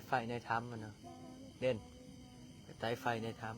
ໄຟໃນຖ້ຳມັນນະ ເດັ່ນ ໄປໄຕ່ໄຟໃນຖ້ຳ.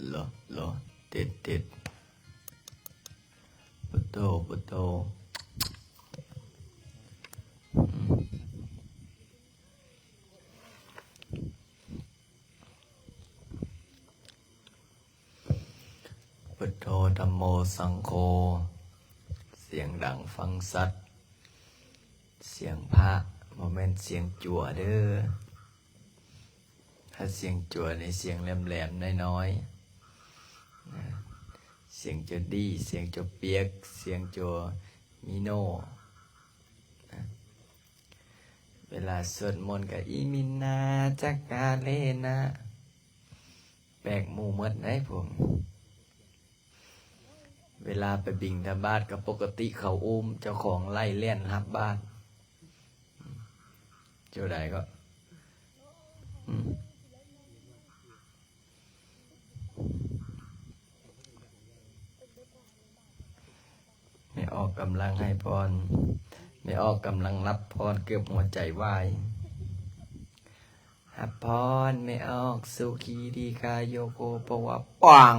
ໂລ ໂລ ເຕັດ ເຕັດ ປະໂຕ ປະໂຕ ອືມ ພຸດໂທ ທຳໂມ ສັງໂຄ. ສຽງດັງຟັງຊັດ, ສຽງພະ ບໍ່ແມ່ນສຽງຈົວເດີ. ຖ້າສຽງຈົວນີ້ສຽງແຫຼມໆ ນ້ອຍໆ ນະ, ສຽງຈົວດີ, ສຽງຈົວປຽກ, ສຽງຈົວມີໂນ ນະ. ເວລາສວດມົນກໍ ອິມິນນາຈັກກາເລນະ ແປກໝູ່ໝົດໄດ໋ພວກ. ເວລາໄປບິນທະບາດກໍປົກກະຕິເຂົາອຸ້ມເຈົ້າຂອງໄລ່ແລ່ນຮັບບາດ. ເຈົ້າໃດກໍ ອືມ ແມ່ອອກກຳລັງໃຫ້ພອນ, ແມ່ອອກກຳລັງຮັບພອນ ເກືອບຫົວໃຈວາຍ. ຮັບພອນແມ່ອອກ ສຸຂີ ດີຄາໂຍໂຄ ເພາະວ່າປັງ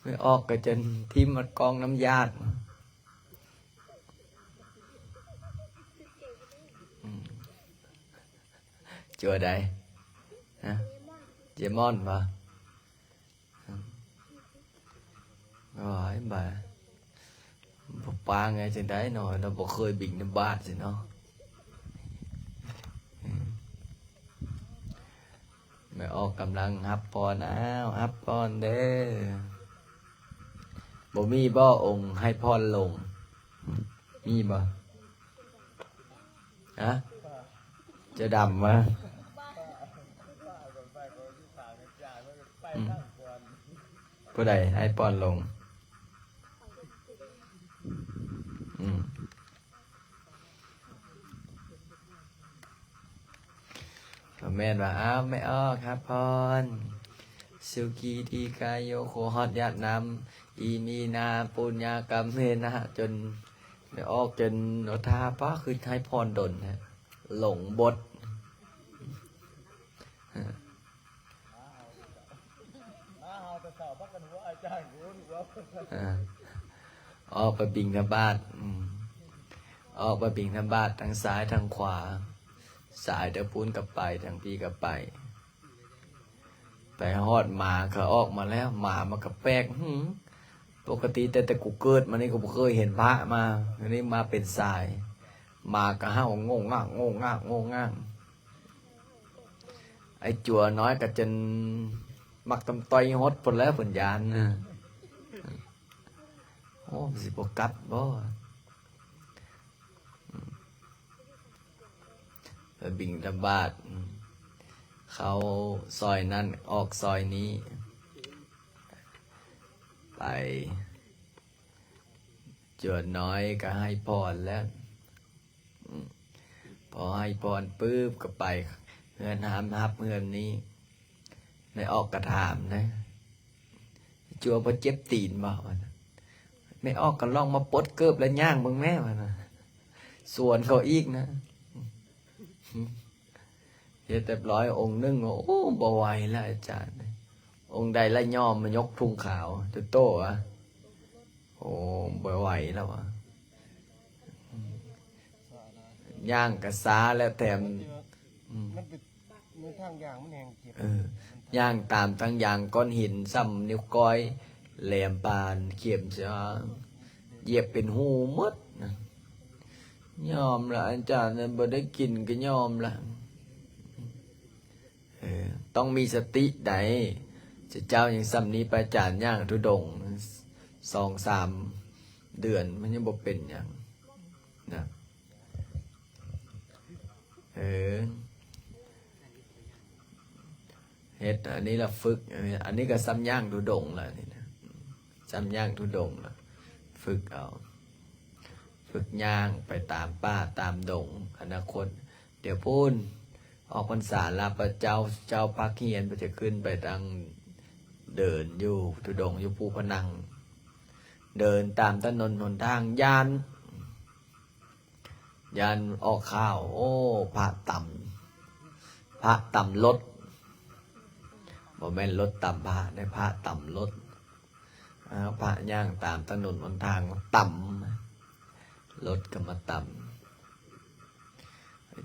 ແມ່ອອກກໍຈົນຖິ້ມມັດກ້ອງນ້ຳຢາດ. ອືມ ຈົວໃດ? ຮະ? ເຈມອນບໍ່? ໂອ້ຍ ບາດ ບໍ່ປາງໄງ ຈັ່ງໃດເນາະ, ລາວບໍ່ເຄີຍບິນທະບາດຊິເນາະ. ອືມ ແມ່ອອກກຳລັງຮັບພອນ. ອ້າວ ຮັບພອນເດີ. ບໍ່ມີບໍ່ອົງໃຫ້ພອນຫຼົງ? ມີບໍ່? ຮະ? ເຈົ້າດຳວະ? ອືມ ຜູ້ໃດໃຫ້ພອນຫຼົງ? ອືມ ກໍແມ່ນວ່າ ອ້າວ ແມ່ອອກຮັບພອນ ສຸຂີ ດີຄາໂຍໂຄ ຮອດຢາດນ້ຳ ອີມີນາ ປຸນຍາກຳເມນະ ຈົນ ແມ່ອອກຈົນວ່າ ທ່າປ້າ ຄືໃຫ້ພອນດົນແທ້ ຫຼົງບົດ. ເອີ ອອກໄປບິນທະບາດ ອືມ ອອກໄປບິນທະບາດທັງຊ້າຍທັງຂວາ, ຊ້າຍທາງພຸ້ນກໍໄປ ທາງພີ້ກໍໄປ. ໄປຮອດໝາກໍອອກມາແລ້ວ, ໝາມັນກໍແປກ ຫື ປົກກະຕິແຕ່ ແຕ່ກູເກີດມານີ້ ກູບໍ່ເຄີຍເຫັນພະມາ, ອັນນີ້ມາເປັນສາຍ, ໝາກໍເຫົ່າ ໂງ່ງງາກ ໂງ່ງງາກ ໂງ່ງງາກ. ໄອ້ຈົວນ້ອຍກໍຈົນໝາກຕຳຕ່ອຍຫົດພຸ້ນແລ້ວ ເພິ່ນຢ້ານ. ໂອ້ ມັນຊິບໍ່ກັດບໍ່? ໄປບິນທະບາດ ເຂົ້າຊອຍນັ້ນ ອອກຊອຍນີ້ ໄປ ຈົວນ້ອຍກໍໃຫ້ພອນແລ້ວ. ອືມ ພໍໃຫ້ພອນປຶບກໍໄປເຮືອນຫາມຮັບເຮືອນນີ້, ແມ່ອອກກໍຖາມນະ, ຈົວບໍ່ເຈັບຕີນບໍ່? ວ່າຊັ້ນ. ແມ່ອອກກໍລອງມາປົດເກີບແລ້ວຍ່າງເບິ່ງແມ້ ວ່ານະ, ຊວນເຂົາອີກນະ. ເຮັດຮຽບຮ້ອຍອົງໜຶ່ງ ໂອ້ ບໍ່ໄຫວລະອາຈານ, ອົງໃດລະຍອມມາຍົກທຸງຂາວ ໂຕໂຕວະ. ໂອ້ ບໍ່ໄຫວແລ້ວວະ, ຍ່າງກະຊ້າແລ້ວແຖມ ອືມ ມັນເປັນ ໃນທາງຍ່າງມັນແຮງເຈັບ ເອີ ຍ່າງຕາມທາງຍ່າງກ້ອນຫີນສ່ຳນິ້ວກ້ອຍ ແຫຼມປານເຂັມເສຍ ຢຽບເປັນຮູໝົດນະ. ຍອມລະອາຈານ ບໍ່ໄດ້ກິນກໍຍອມລະ. ເອີ ຕ້ອງມີສະຕິໃດ໋. ເຈົ້າຍັງສ່ຳນີ້ ພະອາຈານຍ່າງທຸດົງສອງສາມເດືອນ ມັນຍັງບໍ່ເປັນຫຍັງນະ. ເອີ ເຮັດອັນນີ້ລະຝຶກ, ອັນນີ້ກໍສ່ຳຍ່າງທຸດົງລະ ນີ້ນະ, ສ່ຳຍ່າງທຸດົງລະ, ຝຶກເອົາ. ຝຶກຍ່າງໄປຕາມປ່າຕາມດົງ, ອະນາຄົດ ດຽວພຸ້ນ ອອກພັນສາລະ ພະເຈົ້າ ເຈົ້າພາກຮຽນ ເພິ່ນຈະຂຶ້ນໄປຕັ້ງເດີນຢູ່ທຸດົງຢູ່ພູພະນັງ, ເດີນຕາມຖະໜົນຫົນທາງ ຢ້ານ ຢ້ານອອກຂ່າວ ໂອ້ ພະຕຳ ພະຕຳລົດ, ບໍ່ແມ່ນລົດຕຳພະເດ້ ພະຕຳລົດ. ອ້າວ ພະຍ່າງຕາມຖະໜົນຫົນທາງ ຕຳ ລົດກໍມາຕຳ.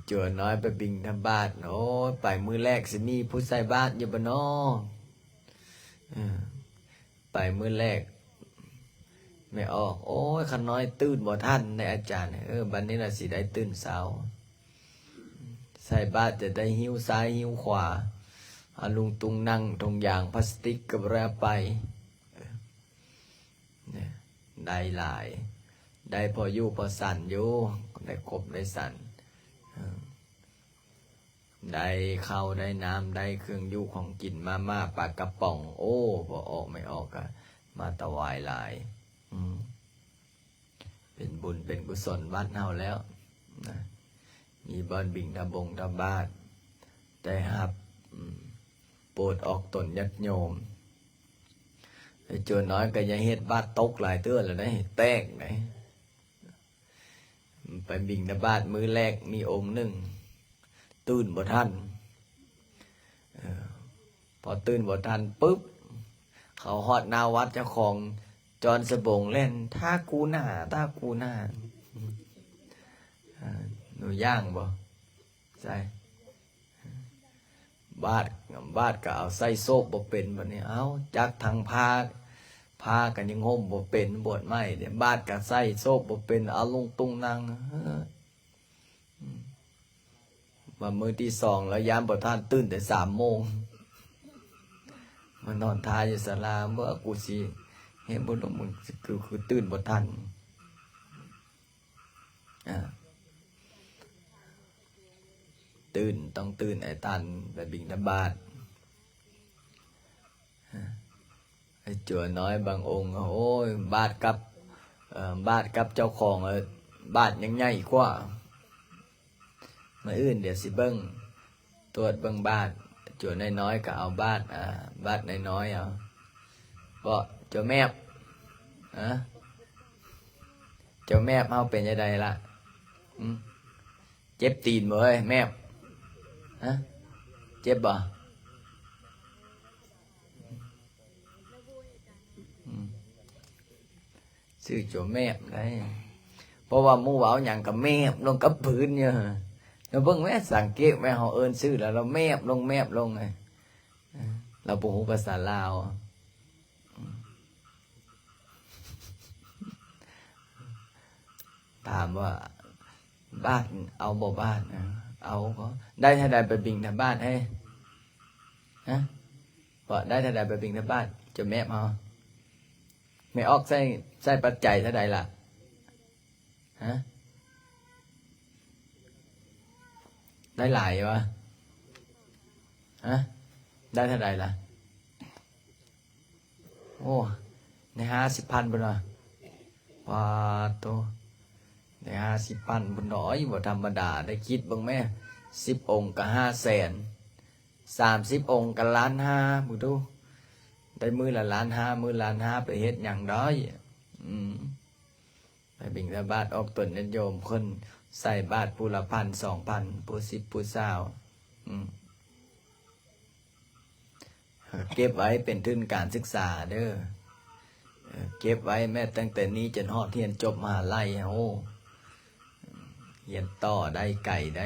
ຈົວນ້ອຍໄປບິນທະບາດ, ໂອ້ຍ ໄປມື້ແລກຊິມີຜູ້ໃສ່ບາດຢູ່ບໍ່ນໍ? ເອີ ໄປມື້ແລກ ແມ່ອອກ ໂອ້ຍ ຂ້ານ້ອຍຕື່ນບໍ່ທັນເດ້ອາຈານ. ເອີ ບັດນີ້ລະຊິໄດ້ຕື່ນເຊົ້າ. ໃສ່ບາດຈະໄດ້ຫິ້ວຊ້າຍຫິ້ວຂວາ ອາລຸງຕຸງນັ່ງຖົງຢາງພລາສຕິກກໍບໍ່ໄດ້ເອົາໄປ. ເອີ ນີ້ ໄດ້ຫຼາຍ ໄດ້ພໍຢູ່ພໍສັນຢູ່ ໄດ້ຄົບໄດ້ສັນ. ເອີ ໄດ້ເຂົ້າໄດ້ນ້ຳ ໄດ້ເຄື່ອງຢູ່ຂອງກິນ ມາມ່າ ປາກະປ໋ອງ ໂອ້ ບໍ່ອອກ ແມ່ອອກກະມາຖວາຍຫຼາຍ. ອືມ ເປັນບຸນເປັນກຸສົນວັດເຮົາແລ້ວນະ ມີບ່ອນບິນທະບົງທະບາດ ໄດ້ຮັບ ອືມ ໂປດອອກຕົນຍາດໂຍມ. ໄອ້ຈົວນ້ອຍກໍຍັງເຮັດບາດຕົກຫຼາຍເທື່ອແລ້ວເດ້ ແຕກເດ້. ໄປບິນທະບາດມື້ແລກມີອົງໜຶ່ງ ຕື່ນບໍ່ທັນ. ເອີ ພໍຕື່ນບໍ່ທັນປຶບ ເຂົາຮອດໜ້າວັດເຈົ້າຂອງ ຈອນສະບົງແລ່ນ ຖ້າກູໜ້າ ຖ້າກູໜ້າ. ເອີ ໜູຍ່າງບໍ່? ໃສ່ ບາດ ບາດກໍເອົາໃສ່ໂສບບໍ່ເປັນ. ບັດນີ້ ເອົ້າ ຈັກທັງຜ້າ ຜ້າກໍຍັງຫົ່ມບໍ່ເປັນ ບວດໃໝ່ເດ້ ບາດກໍໃສ່ໂສບບໍ່ເປັນ ເອົາລົງຕຸງນັ່ງ. ເອີ ມາມື້ທີສອງແລ້ວ ຢ້ານບໍ່ທັນ ຕື່ນແຕ່ສາມໂມງ ມານອນທ່າຢູ່ສາລາ. ເມື່ອກູຊິເຮັດບຸນ ມຶງຄື ຄືຕື່ນບໍ່ທັນ. ອ່າ ຕື່ນ ຕ້ອງຕື່ນໃຫ້ທັນໄປບິນທະບາດ. ອ່າ ໄອ້ຈົວນ້ອຍບາງອົງ ໂອ້ຍ ບາດກັບ ເອີ ບາດກັບເຈົ້າຂອງ ເອີ ບາດຍັງໃຫຍ່ກວ່າ. ມື້ອື່ນດຽວຊິເບິ່ງ ຕວດເບິ່ງບາດ. ຈົວນ້ອຍໆກໍເອົາບາດ ອ່າ ບາດນ້ອຍໆເອົາ. ເບາະ ຈົວແມບ ຮະ ຈົວແມບເຮົາເປັນຈັ່ງໃດລະ? ອືມ ເຈັບຕີນບໍ່ເອີຍ ແມບ? ຮະ ເຈັບບໍ່? ອືມ ຊື່ໂຈແມບໄດ໋ ເພາະວ່າໝູ່ເວົ້າຫຍັງກໍແມບລົງກັບພື້ນຢູ່. ແລ້ວເບິ່ງແມ້ ສັງເກດແມ້ ເຮົາເອີ້ນຊື່ແລ້ວ ລາວແມບລົງ ແມບລົງ. ເອີ ລາວບໍ່ຮູ້ພາສາລາວ. ຖາມວ່າ ບາດເອົາບໍ່ບາດ? ເອົາ ເອົາ. ໄດ້ເທົ່າໃດໄປບິນທະບາດເຮີ້ຍ? ຮະ ເພາະໄດ້ເທົ່າໃດໄປບິນທະບາດ? ຈະແມບເຮົາ ແມ່ອອກໃຊ້ ໃຊ້ປັດໄຈເທົ່າໃດລະ? ຮະ ໄດ້ຫຼາຍວະ? ຮະ ໄດ້ເທົ່າໃດລະ? ໂອ້ ໄດ້ຫ້າສິບພັນພຸ້ນວ່າ. ປາດໂທ້ ໄດ້ຫ້າສິບພັນພຸ້ນເນາະ. ໂອ້ຍ ບໍ່ທຳມະດາ ໄດ້ຄິດເບິ່ງແມ້ ສິບອົງກໍຫ້າແສນ ສາມສິບອົງກໍລ້ານຫ້າພຸ້ນດູ. ໄດ້ມື້ລະລ້ານຫ້າ ມື້ລ້ານຫ້າໄປເຮັດຫຍັງໄດ້? ອືມ ໄປບິນທະບາດອອກຕົນຍາດໂຍມ ເພິ່ນໃສ່ບາດຜູ້ລະພັນ ສອງພັນ ຜູ້ສິບຜູ້ຊາວ. ອືມ ເກັບໄວ້ເປັນທຶນການສຶກສາເດີ. ເອີ ເກັບໄວ້ແມ້ຕັ້ງແຕ່ນີ້ຈົນຮອດຮຽນຈົບມະຫາໄລ. ໂອ້ ຮຽນຕໍ່ໄດ້ໄກໄດ໋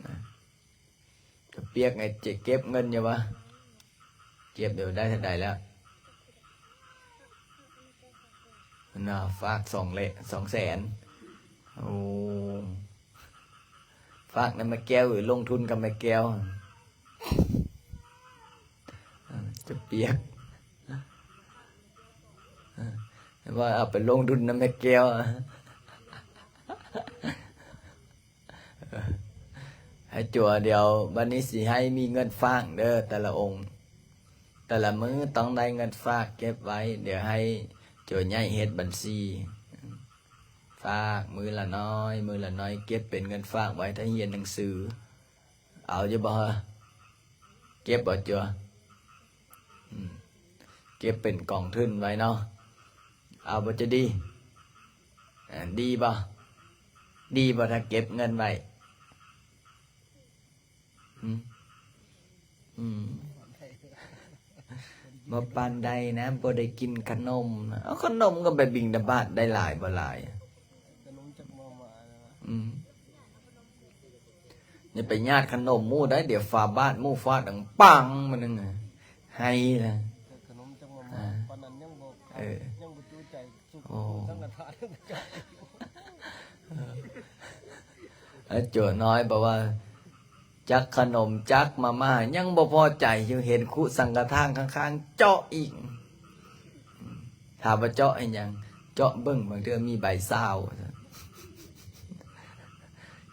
ນະ. ກະປຽກໃຫ້ເກັບເງິນຢູ່ວະ? ເກັບຢູ່ ໄດ້ເທົ່າໃດແລ້ວ? ນະ ຝາກສອງແລະ ສອງແສນ. ໂອ້ ຝາກນຳແມ່ແກ້ວ ຫຼືລົງທຶນກັບແມ່ແກ້ວ? ຈະປຽກ ວ່າເອົາໄປລົງທຶນນຳແມ່ແກ້ວ. ໃຫ້ຈົວດຽວ ບັດນີ້ຊິໃຫ້ມີເງິນຝາກເດີ ແຕ່ລະອົງ ແຕ່ລະມື້ຕ້ອງໄດ້ເງິນຝາກເກັບໄວ້. ດຽວໃຫ້ຈົວໃຫຍ່ເຮັດບັນຊີ ຝາກມື້ລະໜ້ອຍ ມື້ລະໜ້ອຍ ເກັບເປັນເງິນຝາກໄວ້ຖ້າຮຽນໜັງສື. ເອົາຢູ່ບໍ່ເຮີ້ຍ? ເກັບບໍ່ຈົວ? ອືມ ເກັບເປັນກອງທຶນໄວ້ເນາະ. ເອົາບໍ່ຈະດີ? ເອີ ດີບໍ່? ດີບໍ່ຖ້າເກັບເງິນໄວ້? ຫືມ? ອືມ ບໍ່ປານໃດນະ ບໍ່ໄດ້ກິນຂະໜົມນະ. ເອົາ ຂະໜົມກໍໄປບິນທະບາດໄດ້ຫຼາຍບໍ່ຫຼາຍ? ຂະໜົມຈັກໝໍ່ໝານະ. ອືມ ຢ່າໄປຍາດຂະໜົມໝູ່ໄດ໋ ດຽວຝາບາດໝູ່ຟາດດັງປັງ ມື້ໜຶ່ງໃຫ້ລະ. ຂະໜົມຈັກໝໍ່ໝານ ອ່າ ປານນັ້ນຍັງບໍ່ ເອີ ຍັງບໍ່ຈຸໃຈ. ໂອ້ ແລ້ວຈົວນ້ອຍບອກວ່າ ຈັກຂະໜົມຈັກມາມ່າ ຍັງບໍ່ພໍໃຈຢູ່ ເຫັນຄຸສັງຄະທານຂ້າງໆ ເຈາະອີກ. ຖາມວ່າເຈາະເຮັດຫຍັງ? ເຈາະເບິ່ງ ບາງເທື່ອມີໃບຊາວ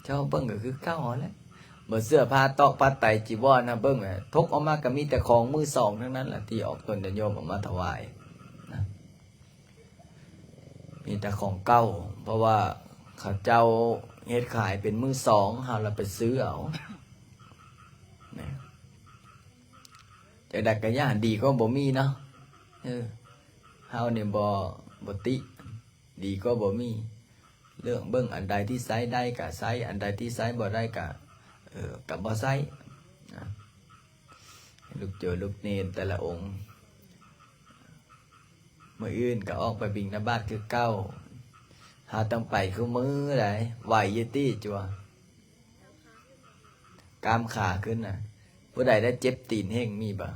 ເຈົ້າເບິ່ງກໍຄືເກົ່າຫັ້ນແຫຼະ. ບໍ່ເຊື່ອພາຕອກຜ້າໄຕຈີວອນນະ ເບິ່ງແຫຼະ ທົກອອກມາກໍມີແຕ່ຂອງມືສອງທັງນັ້ນລະ ທີ່ອອກຕົນຍາດໂຍມອອກມາຖວາຍນະ ມີແຕ່ຂອງເກົ່າ ເພາະວ່າເຂົາເຈົ້າເຮັດຂາຍເປັນມືສອງ ເຮົາລະໄປຊື້ເອົານະ. ຈັ່ງໃດກໍຢ່າ ດີກວ່າບໍ່ມີເນາະ. ເອີ ເຮົານີ້ບໍ່ ບໍ່ຕິ ດີກວ່າບໍ່ມີ. ເລືອກເບິ່ງ ອັນໃດທີ່ໃຊ້ໄດ້ກໍໃຊ້ ອັນໃດທີ່ໃຊ້ບໍ່ໄດ້ກໍ ເອີ ກໍບໍ່ໃຊ້ນະ. ລູກໂຈລູກເນນແຕ່ລະອົງ ມື້ອື່ນກໍອອກໄປບິນທະບາດຄືເກົ່າ. ເຮົາຕ້ອງໄປຄູ່ມື້ໃດ໋ ໄຫວຢູ່ຕິຈົວ ກ້າມຂາຂຶ້ນນະ. ຜູ້ໃດໄດ້ເຈັບຕີນເຮັງມີບໍ່?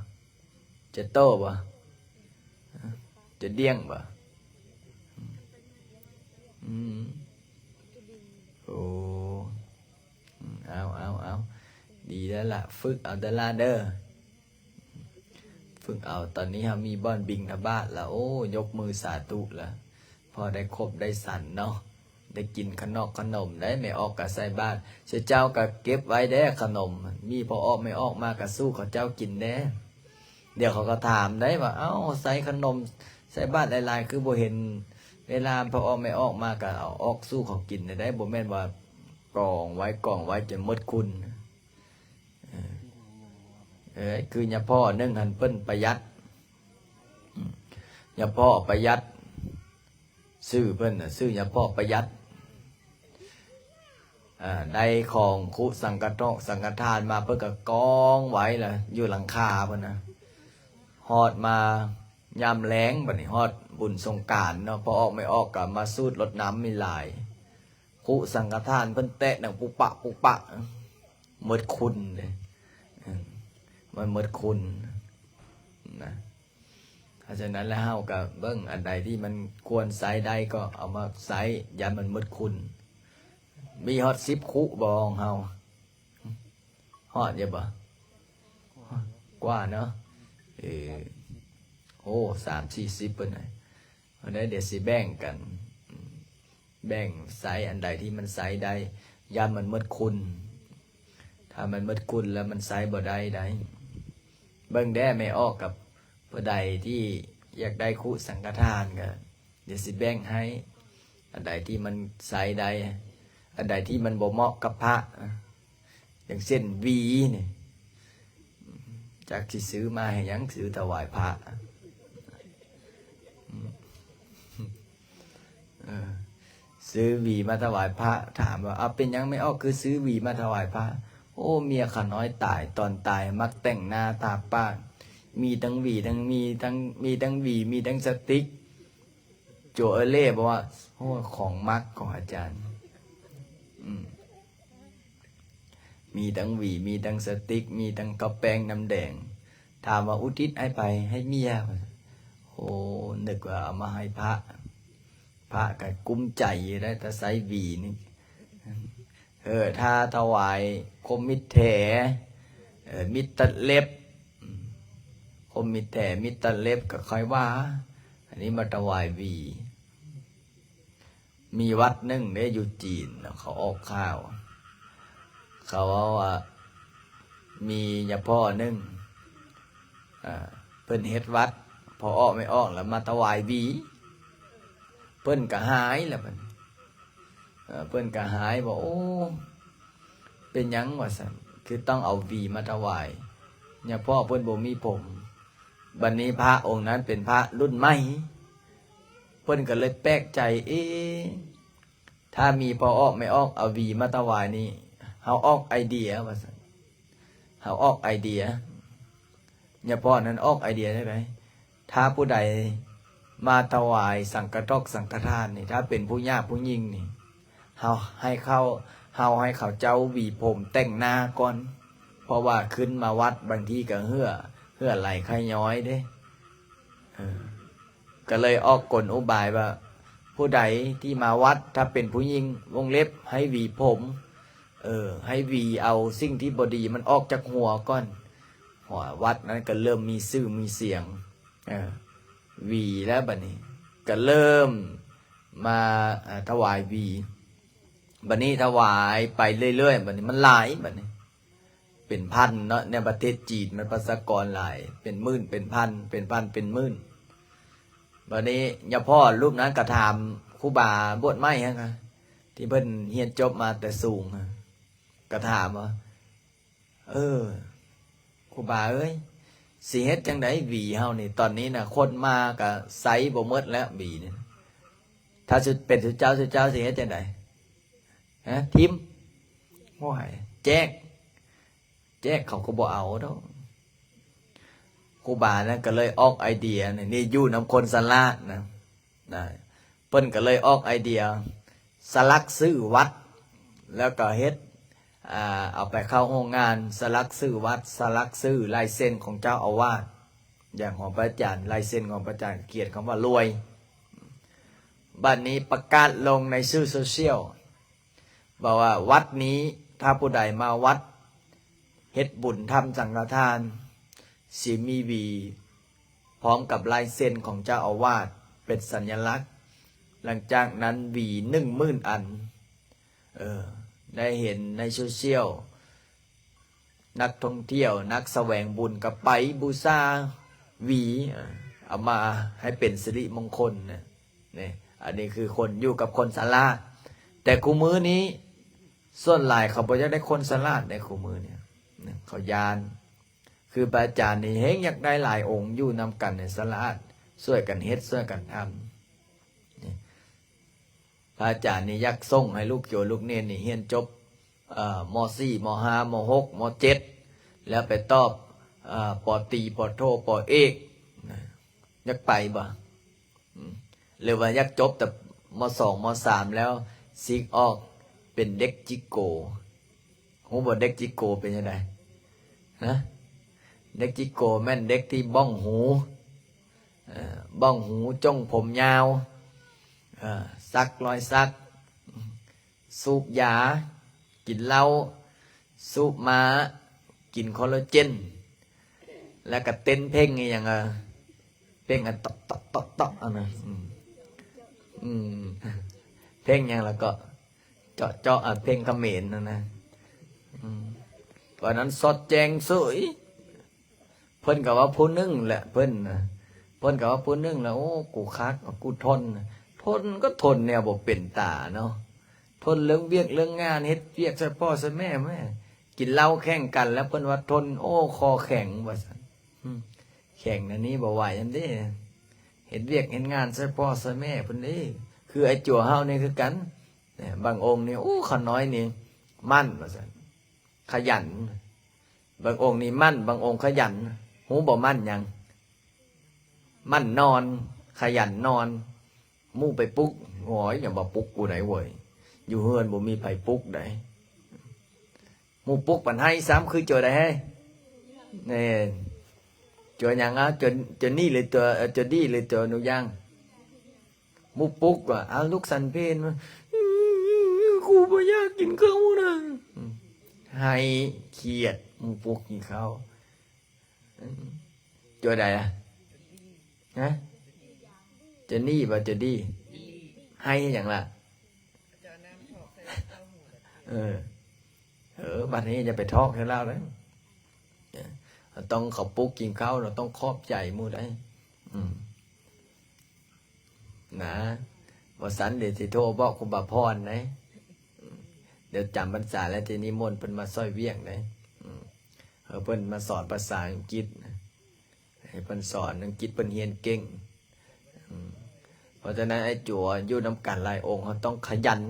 ຈະໂຕ້ບໍ່? ຈະດ່ຽງບໍ່? ອືມ ໂອ້ ເອົາ ເອົາ ເອົາ ດີແລ້ວລະ ຝຶກເອົາເດີຫຼານເດີ ຝຶກເອົາ. ຕອນນີ້ເຮົາມີບ່ອນບິນທະບາດລະ ໂອ້ ຍົກມືສາທຸລະ ພໍໄດ້ຄົບໄດ້ສັນເນາະ. ໄດ້ກິນຂະໜອກຂະໜົມໄດ໋ ແມ່ອອກກະໃສ່ບາດ ເຈົ້າກໍເກັບໄວ້ແດ່ຂະໜົມ ມີພໍ່ອອກແມ່ອອກມາກະສູ່ເຂົາເຈົ້າກິນແດ່. ດຽວເຂົາກໍຖາມໄດ໋ວ່າ ເອົ້າ ໃສ່ຂະໜົມໃສ່ບາດຫຼາຍໆ ຄືບໍ່ເຫັນເວລາພໍ່ອອກແມ່ອອກມາກະເອົາອອກສູ່ເຂົາກິນໄດ້ ບໍ່ແມ່ນວ່າກອງໄວ້ກອງໄວ້ຈົນໝົດຄຸນ. ເອີ ເອີ ຄືຍາພໍ່ໜຶ່ງຫັ້ນເພິ່ນປະຢັດ ຍາພໍ່ປະຢັດ ຊື່ເພິ່ນນະ ຊື່ຍາພໍ່ປະຢັດ. ອາ ໄດ້ຂອງຄຸສັງຄະທອກສັງຄະທານມາ ເພິ່ນກໍກອງໄວ້ລະຢູ່ຫຼັງຄາເພິ່ນນະ. ຮອດມາຍາມແລງ ບັດນີ້ຮອດບຸນສົງການເນາະ ພໍ່ອອກແມ່ອອກກໍມາສູດລົດນ້ຳມີຫຼາຍ ຄຸສັງຄະທານເພິ່ນແຕະດັງປຸປະປຸປະ ໝົດຄຸນເດ້ ເອີ ມັນໝົດຄຸນນະ. ເພາະສະນັ້ນແລ້ວ ເຮົາກໍເບິ່ງອັນໃດທີ່ມັນຄວນໃຊ້ໄດ້ກໍເອົາມາໃຊ້ ຢ້ານມັນໝົດຄຸນ. ມີຮອດສິບຄຸບໍ່ຂອງເຮົາ? ຮອດຢູ່ບໍ່? ກວ່າເນາະ. ເອີ ໂອ້ ສາມສີ່ສິບພຸ້ນນະ. ເອົາໄດ້ ດຽວຊິແບ່ງກັນ ແບ່ງໃຊ້ອັນໃດທີ່ມັນໃຊ້ໄດ້ ຢ້ານມັນໝົດຄຸນ. ຖ້າມັນໝົດຄຸນແລ້ວມັນໃຊ້ບໍ່ໄດ້ໄດ໋. ເບິ່ງແດ່ແມ່ອອກກັບຜູ້ໃດທີ່ຢາກໄດ້ຄຸສັງຄະທານ ກໍດຽວຊິແບ່ງໃຫ້. ອັນໃດທີ່ມັນໃຊ້ໄດ້ ອັນໃດທີ່ມັນບໍ່ເໝາະກັບພະ ຢ່າງເຊັ່ນຫວີນີ້ ຈັກຊິຊື້ມາເຮັດຫຍັງ ຊື້ຖວາຍພະ. ເອີ ຊື້ຫວີມາຖວາຍພະ ຖາມວ່າ ເອົາ ເປັນຫຍັງແມ່ອອກຄືຊື້ຫວີມາຖວາຍພະ? ໂອ້ ເມຍຂ້ານ້ອຍຕາຍ ຕອນຕາຍມັກແຕ່ງໜ້າທາປາກ ມີທັງຫວີ ທັງ ມີທັງ ມີທັງຫວີ ມີທັງສະຕິກ ໂຈເອີເລ່ ບອກວ່າ ໂອ້ ຂອງມັກຂອງອາຈານ ອືມ ມີທັງຫວີ ມີທັງສະຕິກ ມີທັງເຂົ້າແປ້ງນ້ຳແດງ. ຖາມວ່າອຸທິດໃຫ້ໃຜ? ໃຫ້ເມຍ. ໂອ້ ນຶກວ່າເອົາມາໃຫ້ພະ ພະກໍກຸ້ມໃຈຢູ່ໄດ໋ ຖ້າໃຊ້ຫວີນີ້. ເອີ ຖ້າຖວາຍຄົມມິດແຖ ເອີ ມິດຕັດເລັບ ຄົມມິດແຖ ມິດຕັດເລັບກໍຄ່ອຍວ່າ ອັນນີ້ມາຖວາຍຫວີ. ມີວັດໜຶ່ງເດ້ຢູ່ຈີນເນາະ ເຂົາອອກຂ່າວ ເຂົາເວົ້າວ່າ ມີຍາພໍ່ໜຶ່ງ ເພິ່ນເຮັດວັດ ພໍອອກແມ່ອອກແລ້ວມາຖວາຍຫວີ ເພິ່ນກໍຫາຍແລ້ວບັດນີ້. ເອີ ເພິ່ນກໍຫາຍ ບອກ ໂອ້ ເປັນຫຍັງ ວ່າຊັ້ນ ຄືຕ້ອງເອົາຫວີມາຖວາຍ ຍາພໍ່ເພິ່ນບໍ່ມີຜົມ. ບັດນີ້ພະອົງນັ້ນເປັນພະລຸ້ນໃໝ່ ເພິ່ນກໍເລີຍແປກໃຈ ເອ ຖ້າມີພໍ່ອອກແມ່ອອກເອົາຫວີມາຖວາຍນີ້ ເຮົາອອກໄອເດຍ ວ່າຊັ້ນ ເຮົາອອກໄອເດຍ. ຍາພໍ່ນັ້ນອອກໄອເດຍຈັ່ງໃດ? ຖ້າຜູ້ໃດມາຖວາຍສັງຄະທອກສັງຄະທານນີ້ ຖ້າເປັນຜູ້ຍາກຜູ້ຍິງນີ້ ເຮົາໃຫ້ເຂົາ ເຮົາໃຫ້ເຂົາເຈົ້າຫວີຜົມແຕ່ງໜ້າກ່ອນ ເພາະວ່າຂຶ້ນມາວັດບາງທີກໍເຫື່ອ ເຫື່ອໄຫຼໄຄຍ້ອຍເດ້. ເອີ ກໍເລີຍອອກກົນອຸບາຍວ່າ ຜູ້ໃດທີ່ມາວັດ ຖ້າເປັນຜູ້ຍິງ ວົງເລັບ ໃຫ້ຫວີຜົມ ເອີ ໃຫ້ຫວີເອົາສິ່ງທີ່ບໍ່ດີມັນອອກຈາກຫົວກ່ອນ. ຫົວວັດນັ້ນກໍເລີ່ມມີຊື່ມີສຽງ ເອີ ຫວີແລ້ວບັດນີ້ ກໍເລີ່ມມາ ເອີ ຖວາຍຫວີ. ບັດນີ້ຖວາຍໄປເລື້ອຍໆ ບັດນີ້ມັນຫຼາຍ ບັດນີ້ເປັນພັນເນາະ ໃນປະເທດຈີນມັນປະຊາກອນຫຼາຍ ເປັນໝື່ນ ເປັນພັນ ເປັນພັນ ເປັນໝື່ນ. ບັດນີ້ຍາພໍ່ຮູບນັ້ນກໍຖາມຄູບາບວດໃໝ່ຫັ້ນນະ ທີ່ເພິ່ນຮຽນຈົບມາແຕ່ສູງ ກໍຖາມວ່າ ເອີ ຄູບາເອີຍ ຊິເຮັດຈັ່ງໃດຫວີເຮົານີ້? ຕອນນີ້ນະ ຄົນມາກະໃຊ້ບໍ່ໝົດແລ້ວຫວີນີ້. ຖ້າເປັນຊຸເຈົ້າ ຊຸເຈົ້າຊິເຮັດຈັ່ງໃດ? ຮະ ຖິ້ມ? ໂອ້ຍ ແຈກ ແຈກເຂົາກໍບໍ່ເອົາດອກ. ຄູບານັ້ນກໍເລີຍອອກໄອເດຍ ນີ້ຢູ່ນຳຄົນສະຫຼາດນະ ນະ ເພິ່ນກໍເລີຍອອກໄອເດຍ ສະຫຼັກຊື່ວັດ ແລ້ວກໍເຮັດ ອ່າ ເອົາໄປເຂົ້າໂຮງງານ ສະຫຼັກຊື່ວັດ ສະຫຼັກຊື່ລາຍເຊັນຂອງເຈົ້າອາວາດ ຢ່າງຂອງພະອາຈານ ລາຍເຊັນຂອງພະອາຈານຂຽນຄຳວ່າລວຍ. ບັດນີ້ປະກາດລົງໃນສື່ໂຊຊຽວ ບອກວ່າວັດນີ້ ຖ້າຜູ້ໃດມາວັດ ເຮັດບຸນທຳສັງຄະທານ ຊິມີຫວີ ພ້ອມກັບລາຍເຊັນຂອງເຈົ້າອາວາດເປັນສັນຍະລັກ. ຫຼັງຈາກນັ້ນຫວີໜຶ່ງໝື່ນອັນ ເອີ ໄດ້ເຫັນໃນໂຊຊຽວ ນັກທ່ອງທ່ຽວ ນັກສະແຫວງບຸນກໍໄປບູຊາຫວີ ເອີ ເອົາມາໃຫ້ເປັນສິລິມົງຄົນນະ. ນີ້ ອັນນີ້ຄືຄົນຢູ່ກັບຄົນສະຫຼາດ. ແຕ່ຄູ່ມື້ນີ້ ສ່ວນຫຼາຍເຂົາບໍ່ຢາກໄດ້ຄົນສະຫຼາດໃດ໋ ຄູ່ມື້ນີ້ ເຂົາຢ້ານ. ຄືພະອາຈານນີ້ແຮ່ງຢາກໄດ້ຫຼາຍອົງ ຢູ່ນຳກັນໃຫ້ສະຫຼາດ ຊ່ວຍກັນເຮັດ ຊ່ວຍກັນທຳ. ນີ້ ພະອາຈານນີ້ຢາກສົ່ງໃຫ້ລູກໂຍມລູກເນນນີ້ຮຽນຈົບ ເອີ ມໍສີ່ ມໍຫ້າ ມໍຫົກ ມໍເຈັດ ແລ້ວໄປຕອບ ເອີ ປໍຕີ ປໍໂທ ປໍເອກ ນະ. ຢາກໄປບໍ່? ອືມ ຫຼືວ່າຢາກຈົບແຕ່ ມໍສອງ ມໍສາມ ແລ້ວຊິກອອກເປັນເດັກຈິໂກ? ຮູ້ບໍ່ເດັກຈິໂກເປັນຈັ່ງໃດ? ຮະ? ເດັກຈິໂກແມ່ນເດັກທີ່ບ້ອງຫູ ເອີ ບ້ອງຫູ ຈົ່ງຜົມຍາວ ເອີ ສັກລອຍສັກ ສູບຢາ ກິນເຫຼົ້າ ສູບມ້າ ກິນຄໍລາເຈນ ແລ້ວກໍເຕັ້ນເພງອີ່ຫຍັງ ເອີ ເພງອັນຕອກໆໆໆ ອັນນັ້ນ ອືມ ອືມ ເພງຫຍັງລະເກາະ ເຈາະໆ ອະ ເພງຂະເໝນຫັ້ນນະ ອືມ ຕອນນັ້ນສອດແຈ້ງເສີຍ. ເພິ່ນກໍວ່າຜູ້ໜຶ່ງແຫຼະ ເພິ່ນນະ ເພິ່ນກໍວ່າຜູ້ໜຶ່ງແຫຼະ ໂອ້ ກູຄັກ ກູທົນ ທົນກໍທົນແນວບໍ່ເປັນຕາເນາະ ທົນເລື່ອງວຽກເລື່ອງງານ ເຮັດວຽກໃສ່ພໍ່ໃສ່ແມ່ ແມ່ ກິນເຫຼົ້າແຂ່ງກັນ ແລ້ວເພິ່ນວ່າທົນ ໂອ້ ຄໍແຂງ ວ່າຊັ້ນ ອືມ ແຂງແນວນີ້ບໍ່ໄຫວນຳເດ້ ເຮັດວຽກເຮັດງານໃສ່ພໍ່ໃສ່ແມ່ເພິ່ນເດ້. ຄືໄອ້ຈົວເຮົານີ້ຄືກັນ ບາງອົງນີ້ ໂອ້ ຂ້ານ້ອຍນີ້ໝັ້ນ ວ່າຊັ້ນ ຂະຫຍັນ ບາງອົງນີ້ໝັ້ນ ບາງອົງຂະຫຍັນ ຮູ້ບໍ່ໝັ້ນຫຍັງ? ໝັ້ນນອນ ຂະຫຍັນນອນ ໝູ່ໄປປຸກ ໂອ້ຍ ຢ່າມາປຸກກູໄດ໋ເວີຍ ຢູ່ເຮືອນບໍ່ມີໃຜປຸກໃດ໋ ໝູ່ປຸກປານໄຫ້ຊ້ຳ ຄືຈົວໃດເຮີ້ຍ ແນ່ ຈົວຫຍັງ ເອົາ ຈົວ ຈົວນີ້ ຫຼື ຕົວ ເອີ ຈົວດີ ຫຼື ຕົວໜູຍ່າງ ໝູ່ປຸກວ່າ ເອົາ ລູກສັນເພນ ວ່າ ກູບໍ່ຢາກກິນເຂົ້ານະ ໄຫ້ຄຽດ ໝູ່ປຸກກິນເຂົ້າ ຈົວໃດລະ ຮະ ຈົວນີ້ບໍ່ ຈົວດີ ໄຫ້ຫຍັງລະ ເອີ ເອີ ບັດນີ້ຢ່າໄປທອກໃຫ້ລາວເດີ ເຮົາຕ້ອງ ເຂົາປຸກກິນເຂົ້າ ເຮົາຕ້ອງຂອບໃຈໝູ່ໄດ໋ ອືມ ນະ ບໍ່ຊັ້ນດຽວຊິໂທບອກຄູບາພອນໄດ໋ ດຽວຈຳພັນສາແລ້ວຊິນິມົນເພິ່ນມາຊ່ອຍວຽກໄດ໋ ເອີ ເພິ່ນມາສອນພາສາອັງກິດ ໃຫ້ເພິ່ນສອນອັງກິດ ເພິ່ນຮຽນເກັ່ງ ເພາະສະນັ້ນ ໄອ້ຈົວຢູ່ນຳກັນຫຼາຍອົງ ເຮົາຕ້ອງຂະຫຍັນ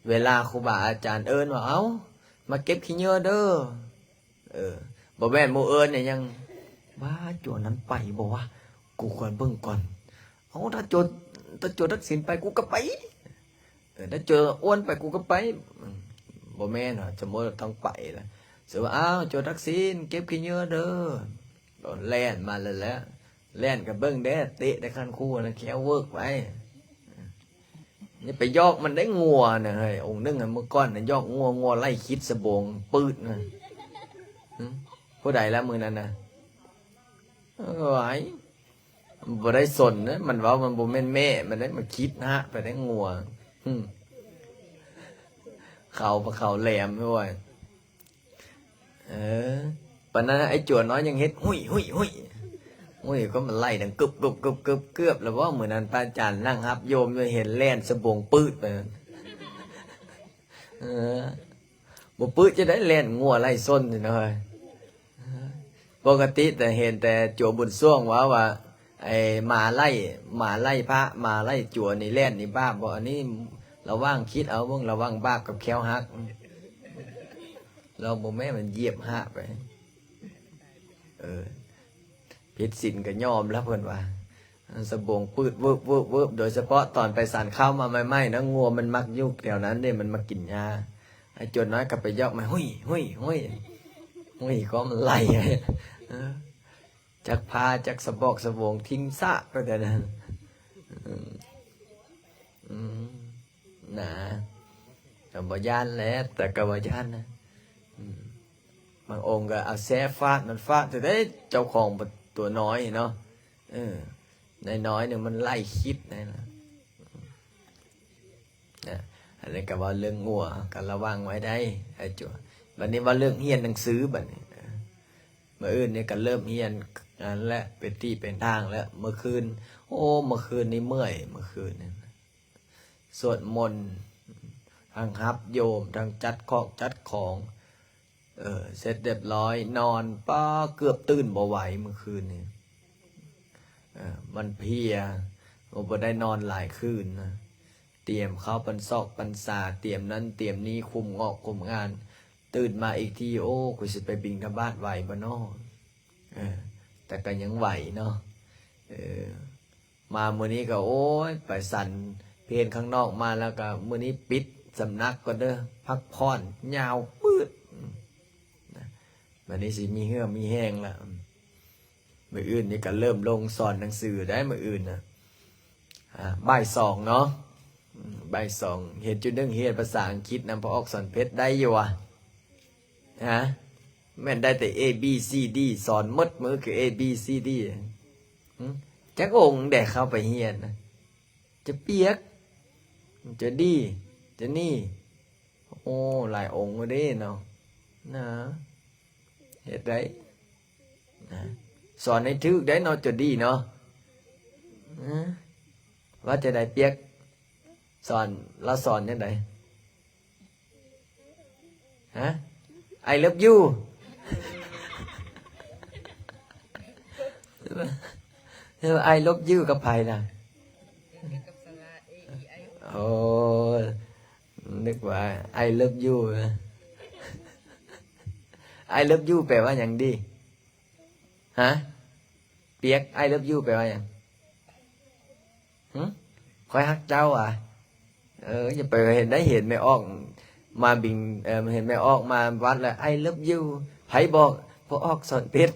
ເວລາຄູບາອາຈານເອີ້ນວ່າ ເອົ້າ ມາເກັບຂີ້ເຫຍື້ອເດີ ເອີ ບໍ່ແມ່ນໝູ່ເອີ້ນຫຍັງ ວ່າຈົວນັ້ນໄປບໍ່ວະ ກູຄວນເບິ່ງກ່ອນ ເອົ້າ ຖ້າຈົວ ຖ້າຈົວທັກສິນໄປ ກູກໍໄປ ເອີ ຖ້າຈົວອ້ວນໄປ ກູກໍໄປ ບໍ່ແມ່ນຫວາ ສົມມຸດຕ້ອງໄປລະ ສົມມຸດວ່າ ອ້າວ ຈົວທັກສິນ ເກັບຂີ້ເຫຍື້ອເດີ ແລ່ນມາແລ້ວ ແລ່ນກໍເບິ່ງແດ່ ເຕະແຕ່ຄັນຄູນະ ແຂ້ວເວີກໄປ ຢ່າໄປຢອກມັນໄດ້ງົວນະເຮີ້ຍ. ອົງໜຶ່ງຫັ້ນ ມື້ກ່ອນນະ ຢອກງົວ ງົວໄລ່ຂິດສະໂບງປືດນະ. ຫຶ ຜູ້ໃດລະມື້ນັ້ນນະ? ເອີ ຫວາຍ ບໍ່ໄດ້ສົນເດ້ ມັນເວົ້າ ມັນບໍ່ແມ່ນແມ່ມັນເດ້ ມັນຂິດຫະໄປໄດ້ງົວ. ຫຶ ເຂົາ ເຂົາແຫຼມດ້ວຍ. ເອີ ປານນັ້ນໄອ້ຈົວນ້ອຍຍັງເຮັດ ຫຸ້ຍ ຫຸ້ຍ ຫຸ້ຍ ຫຸ້ຍ ກໍມັນໄລ່ດັງກຶບ ກຶບ ກຶບ ກຶບ ເກືອບແລ້ວບໍ່? ມື້ນັ້ນພະອາຈານນັ່ງຮັບໂຍມຢູ່ ເຫັນແລ່ນສະໂບງປືດໄປ. ເອີ ບໍ່ປຶກຈະໄດ້ແລ່ນງົວໄລ່ຊົນນີ້ນະເຮີ້ຍ. ປົກກະຕິແຕ່ເຫັນແຕ່ຈົວບຸນຊ່ວງເວົ້າວ່າ ໄອ້ໝາໄລ່ ໝາໄລ່ພະ ໝາໄລ່ຈົວນີ້ແລ່ນນີ້ບາບບໍ່? ອັນນີ້ລະຫວ່າງຄິດເອົາເບິ່ງ ລະຫວ່າງບາບກັບແຂ້ວຫັກ ລອງບໍ່ແມ່ນມັນຢຽບຫະໄປ. ເອີ ຜິດສິນກໍຍອມແລ້ວເພິ່ນວ່າ ສະໂບງປືດເວີບໆໆ ໂດຍສະເພາະຕອນໄປສັນເຂົ້າມາໃໝ່ໆນະ ງົວມັນມັກຢູ່ແຖວນັ້ນເດ້ ມັນມັກກິນຫຍ້າ. ໄອ້ຈົວນ້ອຍກໍໄປຢອກມາ ຫຸ້ຍ ຫຸ້ຍ ຫຸ້ຍ ຫຸ້ຍ ກໍມັນໄລ່ ເອີ ຈັກພາຈັກສະບອກສະໂບງຖິ້ມຊະໄປແຕ່ນັ້ນ. ອືມ ນະ ກໍບໍ່ຢ້ານແຫຼະ ແຕ່ກໍບໍ່ຢ້ານນະ. ອືມ ບາງອົງກໍເອົາແຊຟາດ ມັນຟາດແຕ່ເຈົ້າຂອງຕົວນ້ອຍເນາະ. ເອີ ນ້ອຍໆໜຶ່ງມັນໄລ່ຂິດໄດ້ນະ. ນະ ອັນນີ້ກໍເວົ້າເລື່ອງງົວ ກໍລະວັງໄວ້ໄດ້ ໄອ້ຈົວ. ບັດນີ້ເວົ້າເລື່ອງຮຽນໜັງສືບັດນີ້. ມື້ອື່ນນີ້ກໍເລີ່ມຮຽນ ອັນແຫຼະ ເປັນທີ່ເປັນທາງແລ້ວ. ເມື່ອຄືນ ໂອ້ ເມື່ອຄືນນີ້ເມື່ອຍ ເມື່ອຄືນນີ້ ສວດມົນ ທັງຮັບໂຍມ ທັງຈັດຂອກຈັດຂອງ ເອີ ເສັດຮຽບຮ້ອຍ ນອນ ປ້າ ເກືອບຕື່ນບໍ່ໄຫວມື້ຄືນນີ້. ເອີ ມັນເພຍ ບໍ່ ບໍ່ໄດ້ນອນຫຼາຍຄືນນະ. ຕຽມເຂົ້າພັນສອກພັນສາ ຕຽມນັ້ນຕຽມນີ້ ຄຸມງອກຄຸມງານ. ຕື່ນມາອີກທີ ໂອ້ ກູຊິໄປບິນທະບາດໄຫວບໍ່ນໍ? ເອີ ແຕ່ກໍຍັງໄຫວເນາະ. ເອີ ມາມື້ນີ້ກໍ ໂອ້ຍ ໄປສັນເພນຂ້າງນອກມາແລ້ວກໍ ມື້ນີ້ປິດສຳນັກກ່ອນເດີ ພັກຜ່ອນຍາວປືດນະ. ບັດນີ້ຊິມີເຫື່ອມີແຮງລະ. ມື້ອື່ນນີ້ກໍເລີ່ມລົງສອນໜັງສືໄດ້ ມື້ອື່ນນະ. ອາ ບ່າຍສອງເນາະ. ອືມ ບ່າຍສອງ ເຮັດຈຸດໜຶ່ງ ຮຽນພາສາອັງກິດນຳພໍ່ອອກສອນເພັດໄດ້ຢູ່ຫວາ? ຮະ? ແມ່ນໄດ້ແຕ່ ເອ ບີ ຊີ ດີ ສອນໝົດມື້ຄື ເອ ບີ ຊີ ດີ ຫຶ? ຈັກອົງແດ່ເຂົ້າໄປຮຽນນະ? ຈະປຽກ ຈະດີ ຈະນີ ໂອ້ ຫຼາຍອົງເດ້ເນາະ. ນະ ເຮັດໄດ້ນະ ສອນໃຫ້ຖືກໄດ້ເນາະ ຈະດີເນາະ. ອາ ວ່າຈະໄດ້ປຽກ ສອນ ລາວສອນຈັ່ງໃດ? ຮະ? I love you ຫຼືວ່າ I love you ກັບໃຜນະ? ໂອ້ ນຶກວ່າ I love you ນະ. I love you ແປວ່າຫຍັງດີ? ຮະ? ປຽກ I love you ແປວ່າຫຍັງ? ຫຶ? ຂ້ອຍຮັກເຈົ້າຫວາ? ເອີ ຢ່າໄປເຫັນໄດ້ ເຫັນແມ່ອອກມາບິງ ເອີ ເຫັນແມ່ອອກມາວັດແລ້ວ I love you ໃຜບອກ? ພໍ່ອອກສອນເພັດ.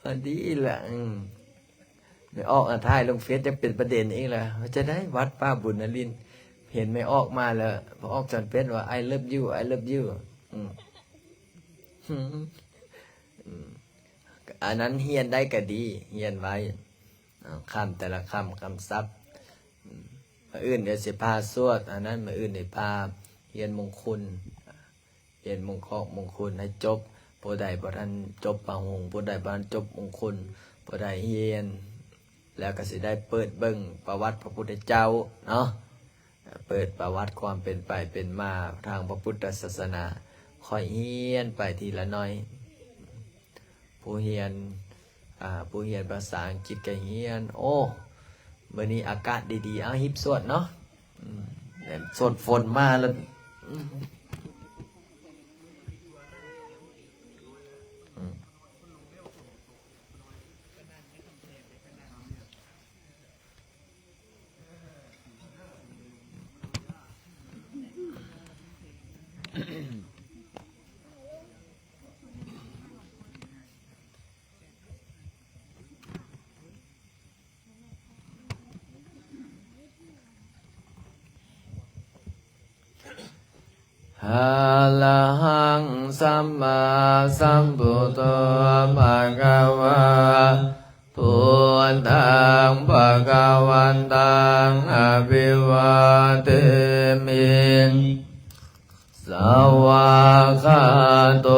ອັນນີ້ລະ ອືມ ແມ່ອອກ ອາ ຖ່າຍລົງເຟສ ຈະເປັນປະເດັນອີກລະ. ວ່າຈະໄດ້ວັດປ່າບຸນນະລິນ ເຫັນແມ່ອອກມາແລ້ວ ພໍ່ອອກສອນເພັດວ່າ I love you I love you. ອືມ ອືມ ອັນນັ້ນຮຽນໄດ້ກໍດີ ຮຽນໄວ້ ເນາະ ຄຳແຕ່ລະຄຳ ຄຳສັບ. ອືມ ມື້ອື່ນດຽວຊິພາສວດອັນນັ້ນ ມື້ອື່ນນີ້ພາຮຽນມົງຄຸນ ຮຽນມົງຄອກມົງຄຸນໃຫ້ຈົບ. ຜູ້ໃດບໍ່ທັນຈົບປະຫົງ ຜູ້ໃດບໍ່ທັນຈົບມົງຄຸນ ຜູ້ໃດຮຽນແລ້ວກໍຊິໄດ້ເປີດເບິ່ງປະຫວັດພະພຸດທະເຈົ້າເນາະ. ເປີດປະຫວັດຄວາມເປັນໄປເປັນມາທາງພະພຸດທະສາສະໜາ ຄ່ອຍຮຽນໄປທີລະໜ້ອຍ. ຜູ້ຮຽນ ອາ ຜູ້ຮຽນພາສາອັງກິດກໍຮຽນ. ໂອ້ ມື້ນີ້ອາກາດດີໆ ເອົາ ຮີບສວດເນາະ. ອືມ ແມ່ນ ສົດຝົນມາແລ້ວ. ອືມ ອືມ. ອະລະຫັງ ສຳມາສຳພຸດໂທ ພະຄະວາ ພຸດທັງ ພະຄະວັນຕັງ ອະພິວາເທມິ ສະວາກຂາໂຕ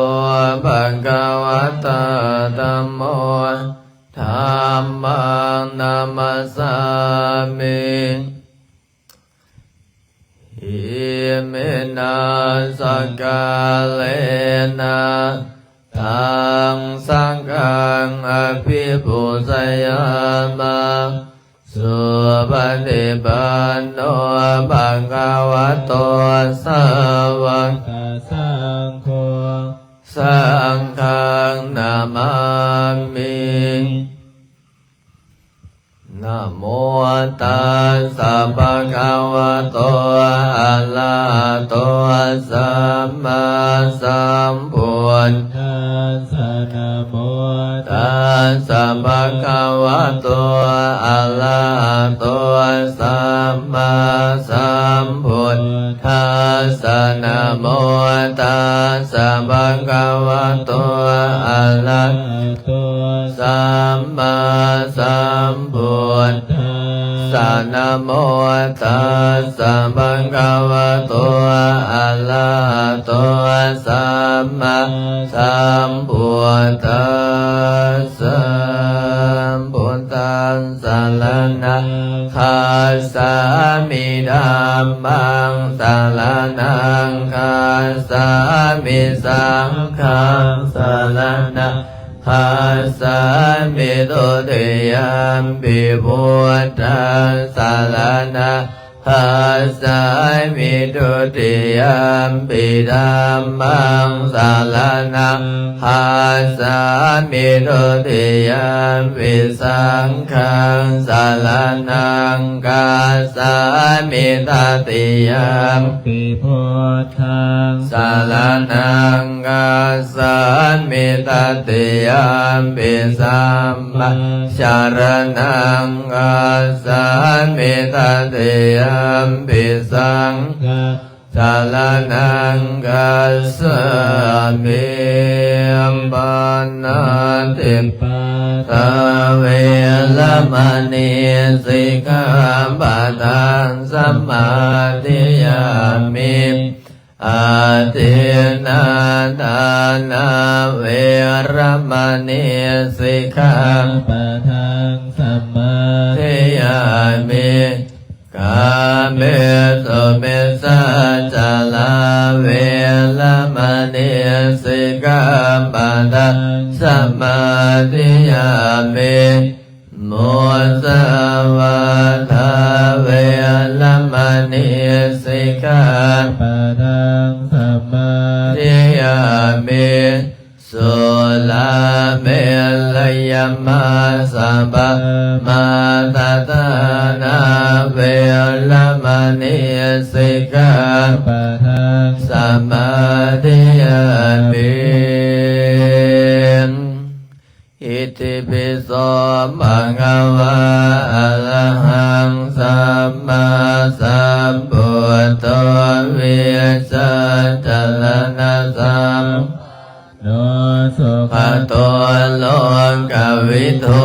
ພະຄະວະຕາ ທຳໂມ ທຳມັງ ນະມັດສາມິ ອິມິນາ ສະກາເລນະ ຕັງ ສັງຄັງ ອະພິປູຊະຍາມະ ສຸປະຕິປັນໂນ ພະຄະວະໂຕ ສາວະກະສັງໂຄ ສັງຄັງ ນະມາມິ ນະໂມຕັດສະ ພະຄະວະໂຕ ອະລະຫະໂຕ ສຳມາສຳພຸດທັດສະ ນະໂມຕັດສະ ພະຄະວະໂຕ ອະລະຫະໂຕ ສຳມາສຳພຸດທັດສະ ນະໂມຕັດສະ ພະຄະວະໂຕ ອະລະຫະໂຕ ສຳມາສຳພຸດທັດສະ ນະໂມຕັດສະ ພະຄະວະໂຕ ອະລະຫະໂຕ ສຳມາສຳພຸດທັດສະ ພຸດທັງ ສະລະນັງຄັດສາມິ ທຳມັງ ສະລະນັງຄັດສາມິ ສັງຄັງ ສະລະນັງຄັດສາມິ ທຸຕິຍຳປິ ພຸດທັງ ສະລະນັງ ຄັດສາມິ ທຸຕິຍຳປິ ທຳມັງ ສະລະນັງ ຄັດສາມິ ທຸຕິຍຳປິ ສັງຄັງ ສະລະນັງ ຄັດສາມິ ຕະຕິຍຳປິ ພຸດທັງ ສະລະນັງ ຄັດສາມິ ຕະຕິຍຳປິ ສຳມັງ ສະລະນັງ ຄັດສາມິ ຕະຕິຍຳປິ ສັງຄັງ ສະລະນັງ ຄັດສາມິ ປານາຕິປາຕາ ເວລະມະນີ ສິກຂາປະທັງ ສະມາທິຍາມິ ອາທິນນາທານາ ເວລະມະນີ ສິກຂາປະທັງ ສະມາທິຍາມິ ກາເມສຸມິດສາຈາລາ ເວລະມະນີ ສິກຂາປະທັງ ສະມາທິຍາມິ ມຸສາວາທາ ເວລະມະນີ ສິກຂາປະທັງ ສະມາທິຍາມິ ສຸລາເມລະຍະມາສະບາ ມາຕະທານາ ເວລະມະນີ ສິກຂາປະທັງ ສະມາທິຍາມິ ອິຕິປິໂສ ພະຄະວາ ອະລະຫັງ ສຳມາສຳພຸດໂທ ວິຊາຈາລະນະສຳ ໂນ ສຸຂະໂຕ ໂລກະວິທູ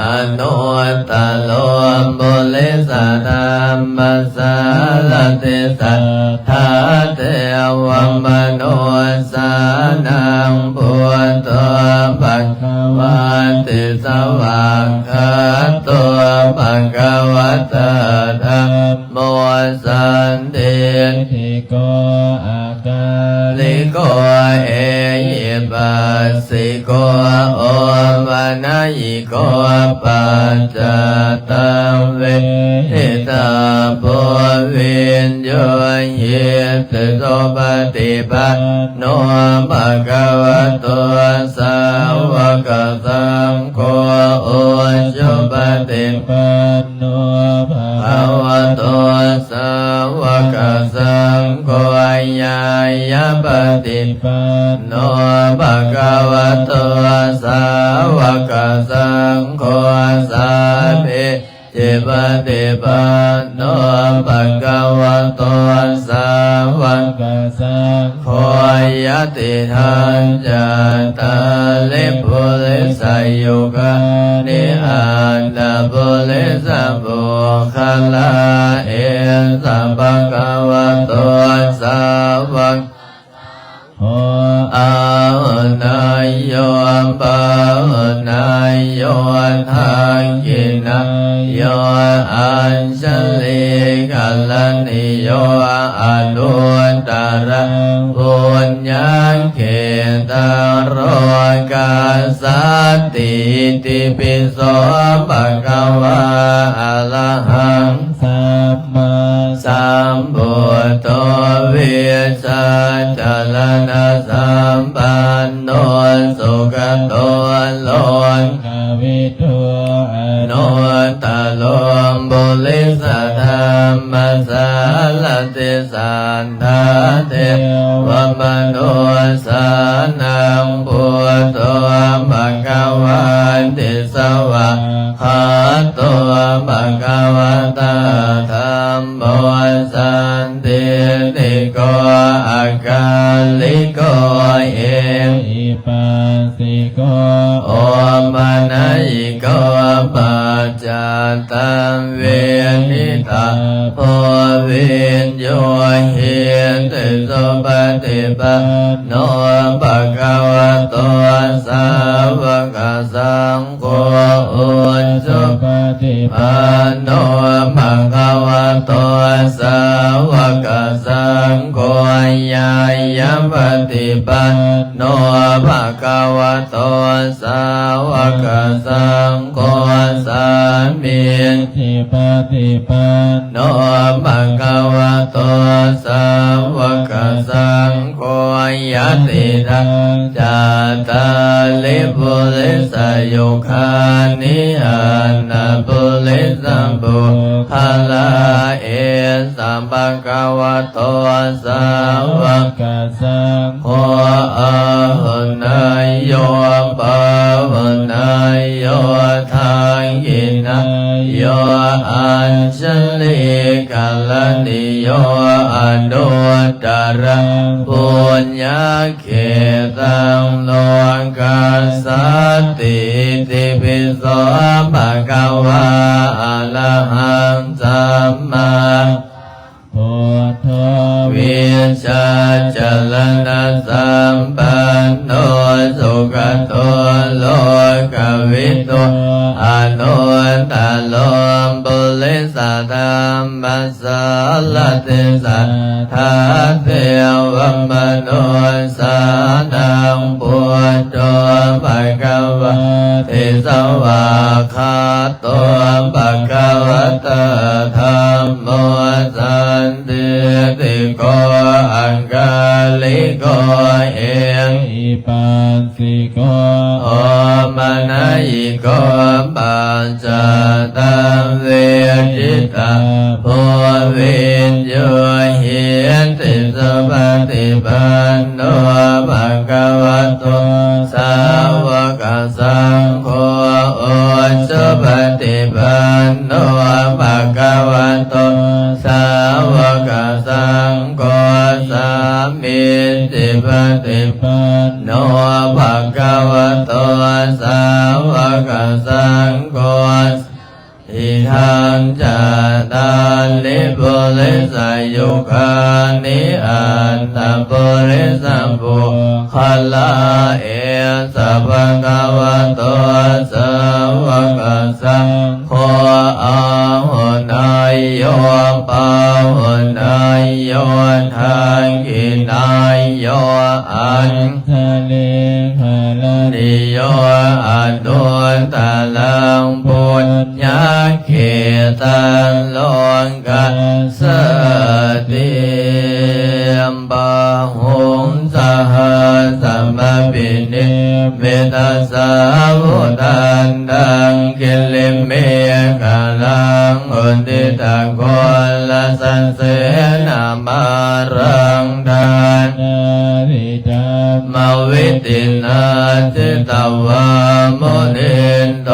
ອະນຸດຕະໂລ ປຸລິສະທຳມະສາລະຖິ ສາທາເທວະມະນຸດສານັງ ພຸດໂທ ພະຄະວາຕິ ສະຫວາກຂາໂຕ ພະຄະວະຕາ ທຳໂມ ສັນທິ ໂກ ອາກາລິໂກ ເອຫິປັສສິໂກ ໂອປະນະຍິໂກ ປັດຈະຕະເວທິຕາໂພ ວິນຍູຫິຕິ ສຸປະຕິປັນໂນ ພະຄະວະໂຕ ສາວະກະສັງໂຄ ອຸຈຸປະຕິປັນໂນ ພະຄະວະໂຕ ສາວະກະສັງໂຄ ຍາຍະປະຕິປັນໂນ ພະຄະວະໂຕ ສາວະກະສັງໂຄ ສາມີ ທິປະຕິປັນໂນ ພະຄະວະໂຕ ສາວະ ກະສັງໂຄ ຍະຕິທັງ ຈັດຕາລິ ປຸລິສະຍຸຄານິ ອັດຕະປຸລິສະບຸກຄະລາ ເອສະ ພະຄະວະໂຕ ສາວະກະ ໂອ ອາຫຸເນຍໂຍ ປາຫຸເນຍໂຍ ທັກຂິເນຍໂຍ ອັນຊະລີກະລະນີໂຍ ອະນຸດຕະລັງ ປຸນຍັງເຂຕັງ ໂລກັດສັນຕິ ອິຕິປິໂສ ພະຄະວາ ອະລະຫັງ ສຳມາສຳພຸດໂທ ວິຊາຈະລະນະສຳປັນໂນ ສຸຄະໂຕ ໂລກະວິທູ ອະນຸດຕະໂລ ປຸລິສະທຳມະສາລະຕິ ສັດທາເທວະມະນຸດສານັງ ພຸດໂທ ພະຄະວາ ຕິສະຫວາ ຄາໂຕ ພະຄະວະຕາ ທຳໂມ ສັນທິຕິໂກ ອາກາລິໂກ ເອຫິປັດສິໂກ ໂອປະນະຍິໂກ ປັດຈະ ຕະເວທິຕາໂພ ວິນຍູຫິຕິ ສຸປະຕິປັນໂນ ພະຄະວະໂຕ ສາວະກະສັງໂຄ ອຸຈຸປະຕິປັນໂນ ພະຄະວະໂຕ ສາວະກະສັງໂຄ ຍາຍະປະຕິປັນໂນ ພະຄະວະໂຕ ສາວະກະສັງໂຄ ສາມີ ທິປະຕິປັນໂນ ພະຄະວະໂຕ ສາວະກະສັງໂຄ ຍະຕິທັງ ຈັດຕາລິ ປຸລິສະຍຸຄານິ ອັດຕະປຸລິສະບຸກຄະລາ ເອສະ ພະຄະວະໂຕ ສາວະກະສັງໂຄ ອາຫຸເນຍໂຍ ປາຫຸເນຍໂຍ ທັກຂິເນຍໂຍ ອັນຊະລີກະລະນີໂຍ ອະນຸດຕະລັງ ປຸນຍະເຂຕັງ ໂລກັດສັນຕິ ອິຕິປິໂສ ພະຄະວາ ອະລະຫັງ ສຳມາ ພຸດໂທ ວິຊາຈາລະນະສຳປັນໂນ ສຸຄະໂຕ ໂລກະວິທູ ອະນຸດຕະໂລ ປຸລິສະທຳມະສາລະຕິ ສັດທາເທວະມະນຸດສານັງ ພຸດໂທ ພະຄະວາ ຕິສະຫວາຄາ ໂຕ ພະຄະວະຕາ ທຳໂມ ສັນທິຕິໂກ ອາກາລິໂກ ເອຫິປັດສິໂກ ໂອປະນະຍິໂກ ປັດຈະຕະເວທິຕາໂພ ວິນຍູຫິຕິ ສຸປະຕິປັນໂນ ພະຄະວະໂຕ ສາວະກະ ສັງໂຄ ໂອ ສຸປະຕິປັນໂນ ພະຄະວະໂຕ ສາວະກະ ສັງໂຄ ສາມີ ທິປະຕິປັນໂນ ພະຄະວະໂຕ ສາວະກະ ສັງໂຄ ອິທັງ ຈັດຕາລິ ປຸລິສະຍຸຄານິ ອັດຕະປຸລິສະບຸກຄະລາ ເອສະ ພະຄະວະໂຕ ສາວະກະ ສັງໂຄ ອາຫຸເນຍໂຍ ປາຫຸເນຍໂຍ ທັກຂິເນຍໂຍ ອັນຊະລີຄະລະນີໂຍ ອະນຸດຕະລັງ ປຸນຍະເຂຕັງ ໂລກັດສັນຕິ ບາຫຸງ ສະຫັດສະມະພິນິມມິຕະສາວຸທັນຕັງ ກິລິເມຂະລັງ ອຸທິດຕະໂກລະສະເສນະມາລັງ ທານາທິ ທຳມະວິທິນາ ຈິດຕະວາ ມຸນິນໂຕ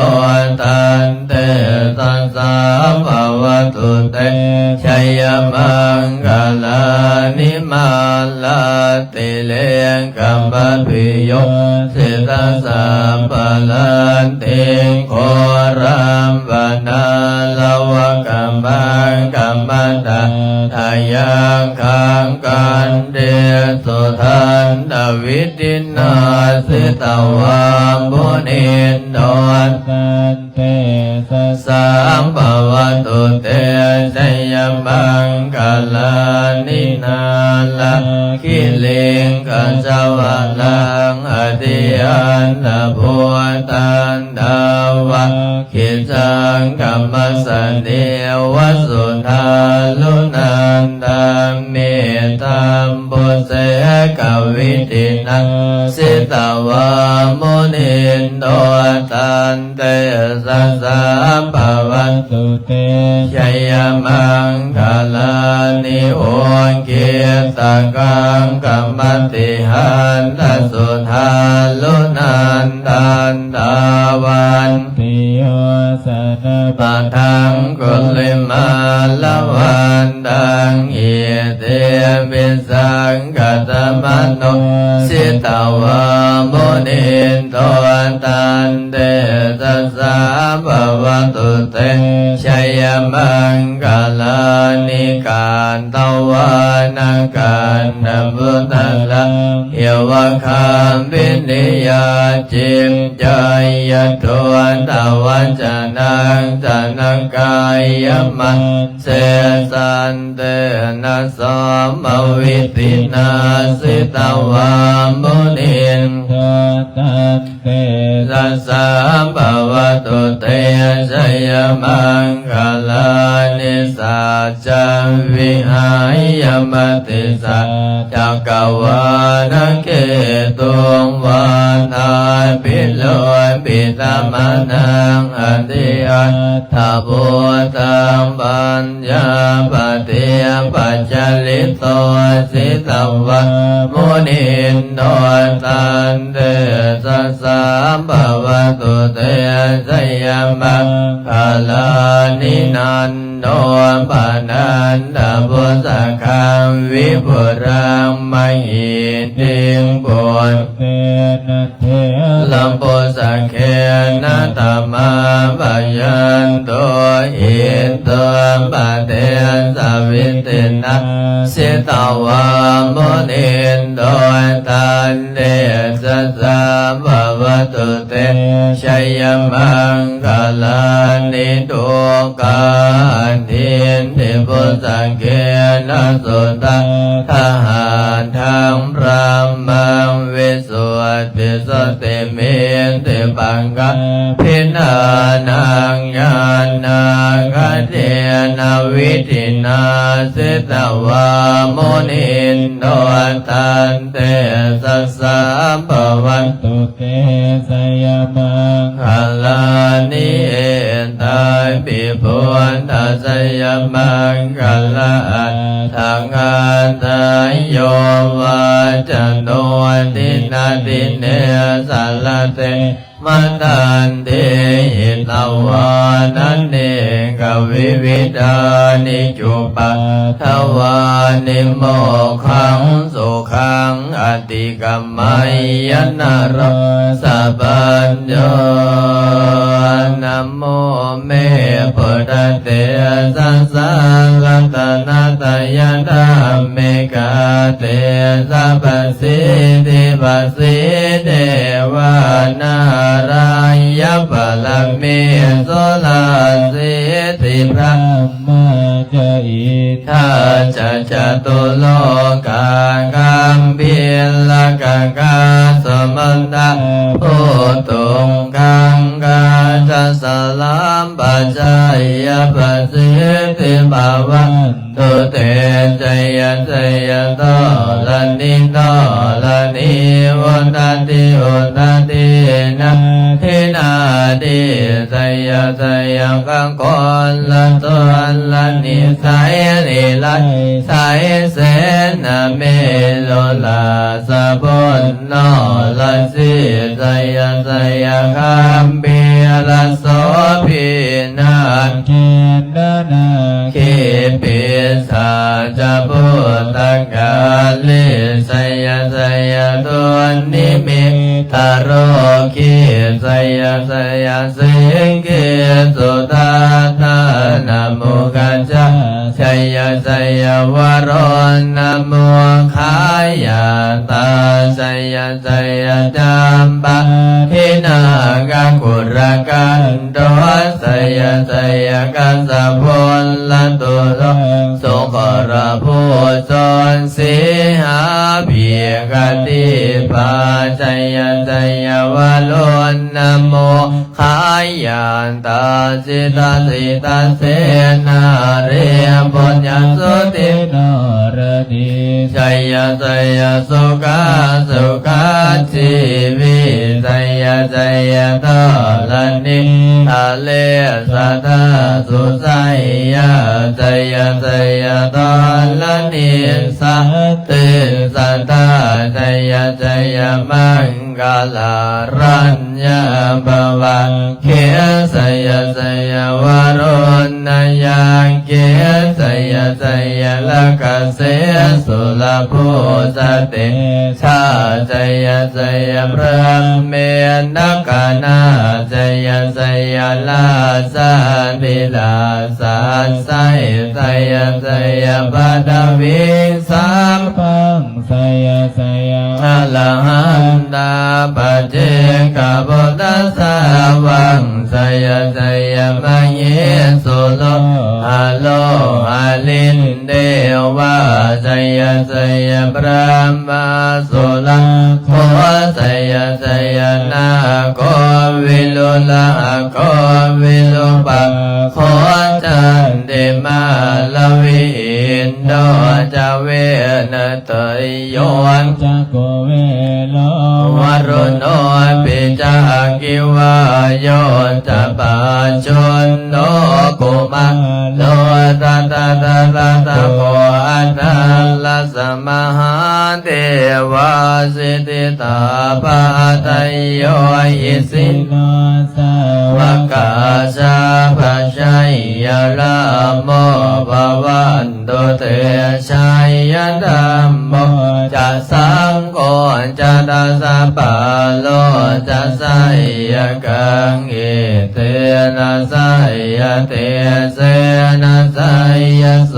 ຕັນເຕຊະສາ ພະວະຕຸເຕ ຊະຍະມັງຄະລານິ ມາ Abhiyo jjhitasabbarattiṃ ghorampanāḷavakamakkhamathaddhayakkhaṃ khantīsudantavidhinā jitavā munindo taṃ tejasā bhavatu te jayamaṅgalāni. Nāḷāgiriṃ gajavaraṃ atimattabhūtaṃ dāvaggicakkamasanīva sudāruṇantaṃ mettambusekavidhinā jitavā munindo taṃ tejasā bhavatu te jayamaṅgalāni. Ukkhittakhaggamatihatthasudāruṇantaṃ dhāvantiyojanapathaṅgulimālavantaṃ iddhībhisaṅ khatamano jitavā munindo taṃ tejasā bhavatu te jayamaṅgalāni. Katvāna kaṭṭhamudaraṃ iva gabbhinīyā ciñcāya duṭṭhavacanaṃ janakāyamajjhe san tena somavidhinā jitavā munindo taṃ tejasā bhavatu te jayamaṅgalāni. Saccaṃ vihāya matisaccakavādaketuṃ vādābhiropitamanaṃ atiandhabhūtaṃ pañ ñāpadīpajalito jitavā munindo taṃ tejasā bhavatu te jayamaṅgalāni. Nandopanandabhujagaṃ vibudhaṃ mahiddhiṃ puttena therabhujagena damāpayanto iddhūpadesavidhinā jitavā munindo taṃ tejasā bhavatu te jayamaṅgalāni. Duggāhadiṭṭhibhujagena sudaṭṭhahatthaṃ brahmaṃ vi suddhijutimiddhibakābhidhānaṃ ñāṇāgadena vidhinā jitavā munindo taṃ tejasā bhavatu te jayamaṅgalāni. Etāpi buddhajayamaṅgalaaṭṭhagāthā yo vācano dinadine sarate matandī hitvānanekavividhāni cupaddavāni mokkhaṃ sukhaṃ adhigameyya naro sapañño. Namo me buddhatejasā ratanattayadhammikā tejapasiddhi pasīdevā nārāyaparamesurā siddhibrahmā ca indā ca catulokā gambhīrakkhakā samuddā bhūtuṅgaṅgā ca sabrahmajayapasiddhi bhavan tu te. Jaya jaya dharaṇi dharaṇī udadhi udadhī nadi nadī. Jaya jaya gaganalatanalanisai nirayasai senameru rājabala narasī. Jaya jaya gambhīrasobhī ນາເກນນະນາເກ ປີສາຈະພູດຕະກາລີ ໄຊຍະໄຊຍະດຸນນິມິດຕະໂລຄີ ໄຊຍະໄຊຍະສິງກີສຸທັດທານະມຸຂະຈາ ໄຊຍະໄຊຍະວະໂຣນະໂມຄາຍາຕາ ໄຊຍະໄຊຍະຈຳປາທິນາກະຄຸລະກັນໂດ ໄຊຍະໄຊຍະກັດສະພົນລະຕຸໂລ ສຸກລະພູຊົນສີຫາບີກະດີປາ ໄຊຍະໄຊຍະວະໂຣນະໂມ ຄາຍັນຕາ ຊິຕາສິຕາເສນາເຣ ປຸນຍະສຸຕິນາລະດີ ໄຊຍະໄຊຍະສຸຂາສຸຂາຊີວິ ໄຊຍະໄຊຍະທະລະນີທະເລ ສະທາສຸໄຊຍາ ໄຊຍະໄຊຍະທະລະນີສະຕິນສະທາ ໄຊຍະໄຊຍະມັງ ກາລາລັນຍາພະວັກເຂ ໄຊຍະໄຊຍະວະໂຣນະຍັກເຂ ໄຊຍະໄຊຍະລະກະເສ ສຸລະພູຊະເຕຊາ ໄຊຍະໄຊຍະພຣາເມນະກະນາ ໄຊຍະໄຊຍະລາຊາທິລາຊາໄຊ ໄຊຍະໄຊຍະປະທະວິງສັບພັງ ໄຊຍະໄຊຍະອະລະຫັນຕາປະເຈກະພຸດທະສາວັງ ໄຊຍະໄຊຍະມະເຫສຸໂລຫະໂລຫະລິນເດວາ ໄຊຍະໄຊຍະພຣາມມາສຸລາໂຄ ໄຊຍະໄຊຍະນາໂຄວິລຸລະຫະໂຄວິຣູປະໂຄຈັນຕິມາລະວິອິນໂດຈະເວນະ ເຕໂຍ ຈັກຂຸເວໂລ ວະລຸນໂນ ປິຈະອາກິວາໂຍ ຈະປາຈຸນໂນ ກຸມາໂລ ຕະຕະຕະຕະຕະໂຄ ອັດທະລະສະມະຫາເທວາ ສິດທິຕາພາໄທໂຍ ອິສິໂນ ສາວະກາຊາພະໄຊຍະລາໂມ ພະວັນ ຕຸເຕ ໄຊຍະທຳໂມ ຈະ ສັງໂຄ ຈະ ທະສະປາໂລ ຈະ ໄຊຍະກັງ ເອເຕນະ ໄຊຍະເຕເສນະ ໄຊຍະໂສ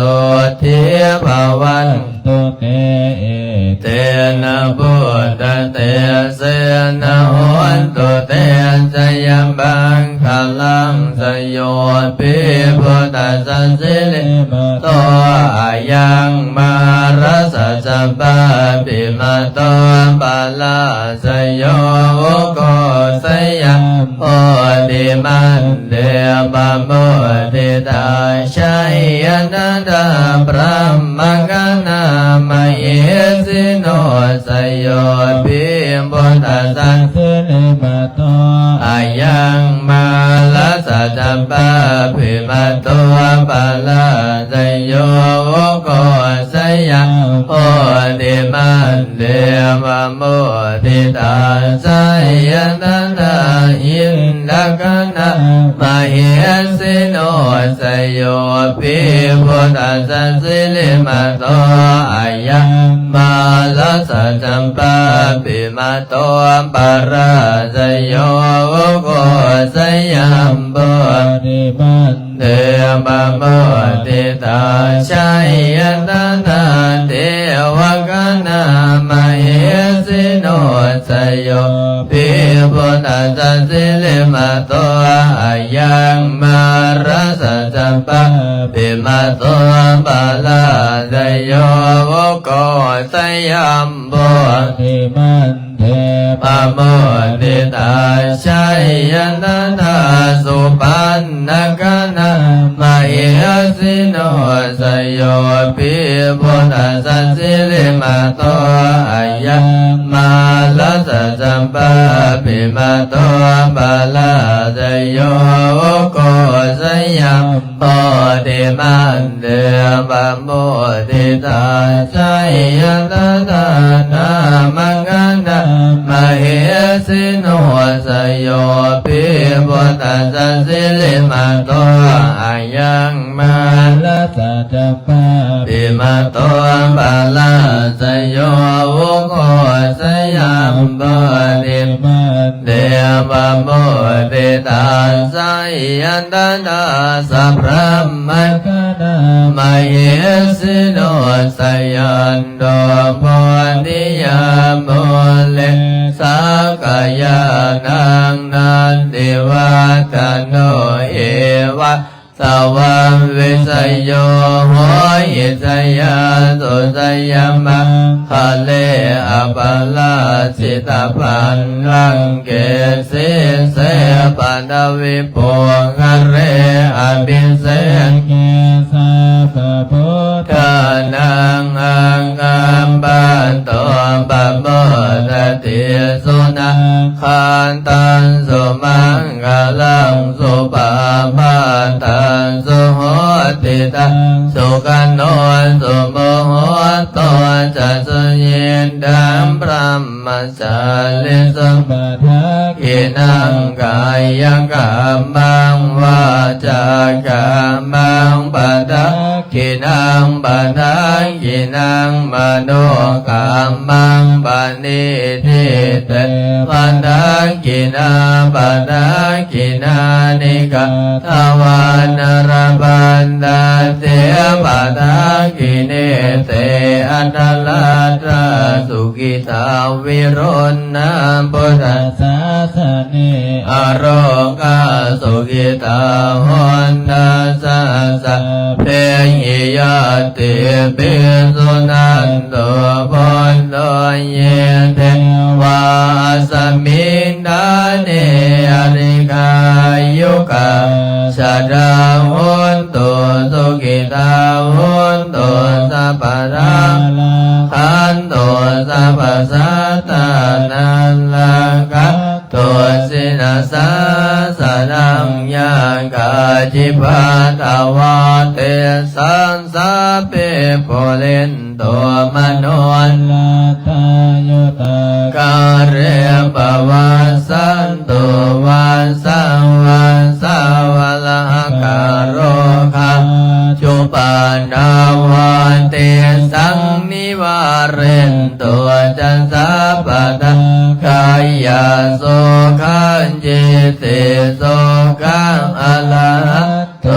ດຖີ ພະວັນ ຕຸເຕ ເອເຕນະ ບຸດທະເຕເສນະ ໂຫນຕຸເຕ ໄຊຍະມັງຄະລັງ ສະໂຍ ປິ ພຸດທະສັນສິລິມະໂຕ ອາຍັງ ມາຣະສະສັບປະປິມະໂຕ ປະລາຊະໂຍ ໂອໂຄ ຊະຍັງ ໂພທິມັນເດ ປະໂມທິຕາ ໄຊຍະຕະຖາ ພຣະມະກະນາ ມະເຫສິໂນ ຊະໂຍ ປິ ພຸດທະສັນສິລິມະໂຕ ອາຍັງ ມາຣະສະສັບປະປິມະໂຕ ປະລາຊະໂຍ ໂອໂຄ ຊະຍັງ ໂພທິມັນ ເດວະໂມທິຕາ ໄຊຍະຕະຖາ ອິນດາຄະນາ ມະເຫສິໂນ ຊະໂຍ ປິ ພຸດທະສັນສິລິມະໂຕ ອາຍັງ ມາລະສະສັບປະປິມະໂຕ ປະລາຊະໂຍ ໂອໂຄ ຊະຍັງ ໂພທິມັນ ເດວະໂມທິຕາ ໄຊຍະຕະຖາ ເທວະຄະນາ ມະເຫສິໂນ ຊະໂຍ ປິ ພຸດທະສັນສິລິມະໂຕ ອາຍັງ ມາຣະສະສັບປະປິມະໂຕ ປະລາຊະໂຍ ໂອໂຄ ຊະຍັງ ໂພທິມັນ ເດວະໂມທິຕາ ໄຊຍະຕະຖາ ສຸປັນນະຄະນາ ມະເຫສິໂນ ຊະໂຍ ປິ ພຸດທະສັນສິລິມະໂຕ ອາຍັງ ມາລະສະສັບປະປິມະໂຕ ປະລາຊະໂຍ ໂອໂຄ ຊະຍັງ ໂພທິມັນ ເດວະໂມທິຕາ ໄຊຍະຕະຖາ ນາມັງຄະນາ ມະເຫ สิโน สโย ปิ พุทธัสสะ สิริมาโต อะยัง มา รัสสะ จัมปา ปิมาโต ปะราสโย อุโคสยัมโพธิมันเด ปะโมทิตัสสะ ยะตถา สัพพะ มะคา นามะ เหสิโน สยันโต โพธิยา มูเล สักกะยานัง นันทิวัฏฐะโน เอวะ ตะวัง วิสโย โหหิ สยาสุ สยะมังคะเล อะปะราจิตะปัลลังเก สีเส ปะทวิ ปุคคะเล อะภิเสเก สัพพะ พุทธานัง อาคัมปะโต ปะโมทะติ สุนา คันตัง สุมังคะลัง สุปะปะทัง สุโหติตัง สุขะโน สุมุหุตโต จะ สุยิตตัง บรมมะ จาริสุ ปะทักขิณัง กາຍะกัมมัง วາจากัมมัง ປະທັກ ຂິນັງ ປະທັກຂິນັງ ມະໂນກຳມັງ ປະນິທິເຕ ປະທັກຂິນາ ປະທັກຂິນານິ ກາທະວານະລະພັນຕາເຕ ປະທັກຂິນີເຕ ອັດຕະລັດຕາ ສຸ ກິຕາ ວິລຸນນາ ພຸດທະສາສະເນ ອາໂລກາ ສຸກິຕາ ໂຫນນາ ສະສະເພຫິ ຍາຕິປິ ສຸນັນຕຸ ພຸດໂທ ເຍ ເທວາ ອັດສະມິງ ຖາເນ ອະທິກາຍຸກາ ຊະດາ ໂຫນຕຸ ສຸກິຕາ ໂຫນຕຸ ສັບພະທາ ລັກຂັນຕຸ ສັບພະສັດຕາ ນັນລັກຂັນຕຸ ສິລະສາສະນັງ ຍາກາຈິປາທະວາ ເຕສັງ ສາເປ ປຸເຣນ ຕຸ ມະໂນ ລະທາ ຍຸຕາ ກາເຣ ປະວັດສັນຕຸ ວັດສະວັດສະ ວະລະຫະກາໂຣຄາ ຈຸປານາວາ ເຕສັງ ນິວາເຣນຕຸ ຈະ ສັບພະທາ ກາຍະ ໂສຄະ ຈິດຕິ ໂສຄະ ອະລະຫະໂຕ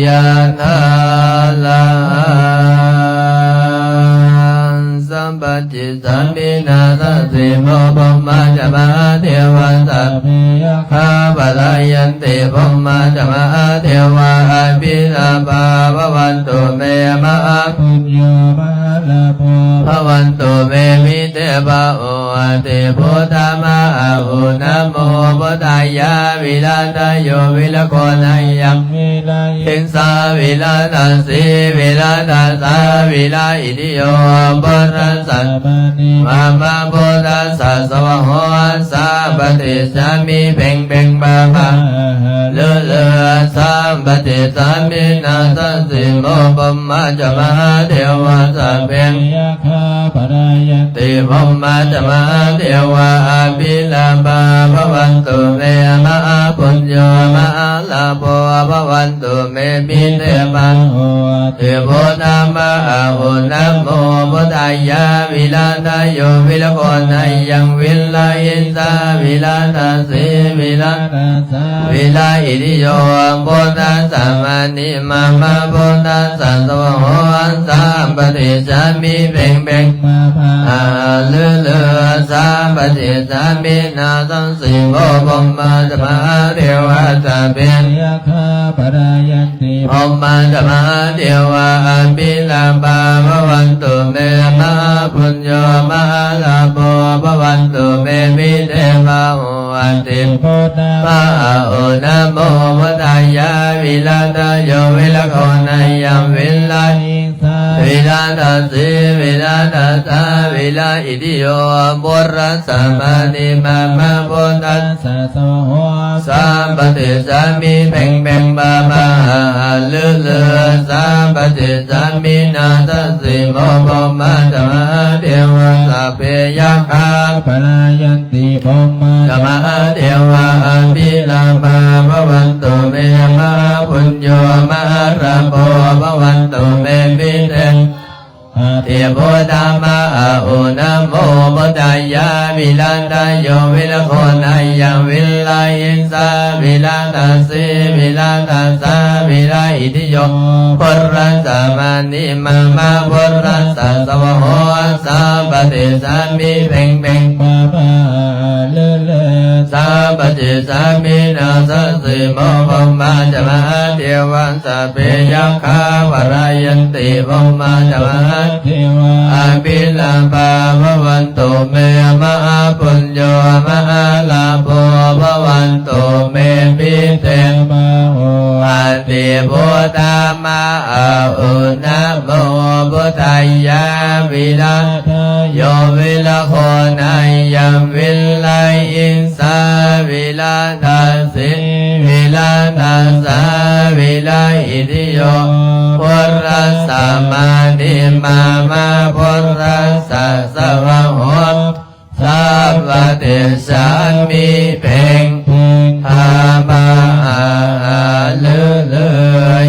ຍະຖາ ລະຫັງ ສຳປະຕິສາມິ ນາສັງ ສິໂມ ພົມມະຈະ ມະຫາເທວາ ສັບເພ ຍັກຂາ ປະລາຍັນຕິ ພົມມະຈະ ມະຫາເທວາ ອະພິລາພາ ພະວັນຕຸ ເມ ມະຫາ ປຸນໂຍ ມະຫາລາໂພ ພະວັນຕຸ ເມ ມິເຕພະໂຫ ອະທິພຸດທາ ມະຫາໂຫ ນະໂມ ພຸດທາຍາ ວິລາທາໂຍ ວິລະໂຄ ນະຍັງ ວິລາ ອິງສາ ວິລາທະສີ ວິລາທະສາ ວິລາ ອິຕິໂຍ ພຸດທັດສະ ສະມານິ ມາມະ ພຸດທັດສະ ສະວະໂຫ ສຳປະຕິສາມິ ເພັງເພັງ ພາພາ ຫະຫະ ລືລື ສຳປະຕິສາມິ ນາສັງ ສິໂມ ພົມມະຈະ ມະຫາເທວາ ສັບເພ ຍັກຂາ ປະລາຍັນຕິ ພົມມະຈະ ມະຫາເທວາ ອະພິລາພາ ພະວັນຕຸ ເມ ມະຫາປຸນໂຍ ມະຫາລາໂພ ພະວັນຕຸ ເມ ມິເຕພະໂຫ ອະທິພຸດທາ ມະຫາໂຫ ນະໂມ ພຸດທາຍາ ວິລາທາໂຍ ວິລະໂຄ ນະຍັງ ວິລາ ອິງສາ ວິລາທະສີ ວິລາທະສາ ວິລາ ອິຕິໂຍ ພຸດທັດສະ ສະມານິ ມາມະ ພຸດທັດສະ ສະວະໂຫ ສຳປະຕິສາມິ ເພັງເພັງ ມາພາ ຫະຫະ ລືລື ສຳປະຕິສາມິ ນາສັງ ສິໂມ ພົມມະຈະ ມະຫາເທວາ ສັບເພ ຍັກຂາ ປະລາຍັນຕິ ພົມມະຈະ ມະຫາເທວາ ອະພິລາພາ ພະວັນຕຸ ເມ ມະຫາປຸນໂຍ ມະຫາລາໂພ ພະວັນຕຸ ເມ ມິເຕພະໂຫ ອະທິພຸດທາ ມະຫາໂຫ ນະໂມ ພຸດທາຍາ ວິລາທາໂຍ ວິລະໂຄ ນະຍັງ ວິລາ ອິງສາ ວິລາທະສີ ວິລາທະສາ ວິລາ ອິຕິໂຍ ພຸດທັດສະ ສະມານິ ມາມະ ພຸດທັດສະ ສະວະໂຫ ສຳປະຕິສາມິ ເພັງເພັງ ບາບາ ຫະຫະ ລືລື ສຳປະຕິສາມິ ນາສັງ ສິໂມ ພົມມະຈະ ມະຫາເທວາ ສັບເພ ຍັກຂາ ປະລາຍັນຕິ ພົມມະ ຕິພຸດທະມະອະອຸ ນະໂມພຸດທາຍະ ວິລະທະໂຍ ວິລະໂຄນາຍັງ ວິລະອິນສາ ວິລະທັດສີ ວິລະທັດສາ ວິລະອິດທິໂຍ ພຸດທະສະມານິມາມະ ພຸດທະສະສະວະໂຫ ສາປະຕິສາມິ ເພັງເພັງ ມະມະເລີເລີ ສາປະຕິສາມິ ນາສະສີໂມ ພົມມາຈະມະຫາເທວາ ສັບເພຍັກຂາ ວະລາຍັນຕິ ພົມມາຈະມະຫາເທວາ ອະພິລາພາ ພະວັນຕຸເມ ມະຫາປຸນໂຍ ມະຫາລາໂພ ພະວັນຕຸເມ ພິເຕ ມະໂຫ ອະຕິພຸດທະມະອະອຸ ນະໂມພຸດທາຍະ ວິລະທະໂຍ ວິລະໂຄນາຍັງ ວິລະອິນສາ ວິລະທັດ ສີ ວິລະທັດສາ ວິລະອິດທິໂຍ ພຸດທະສະມານິມາມະ ພຸດທະສະສະວະໂຫ ສາປະຕິສາມິ ເພັງ ພາມາ ອາ ອາ ລື ລື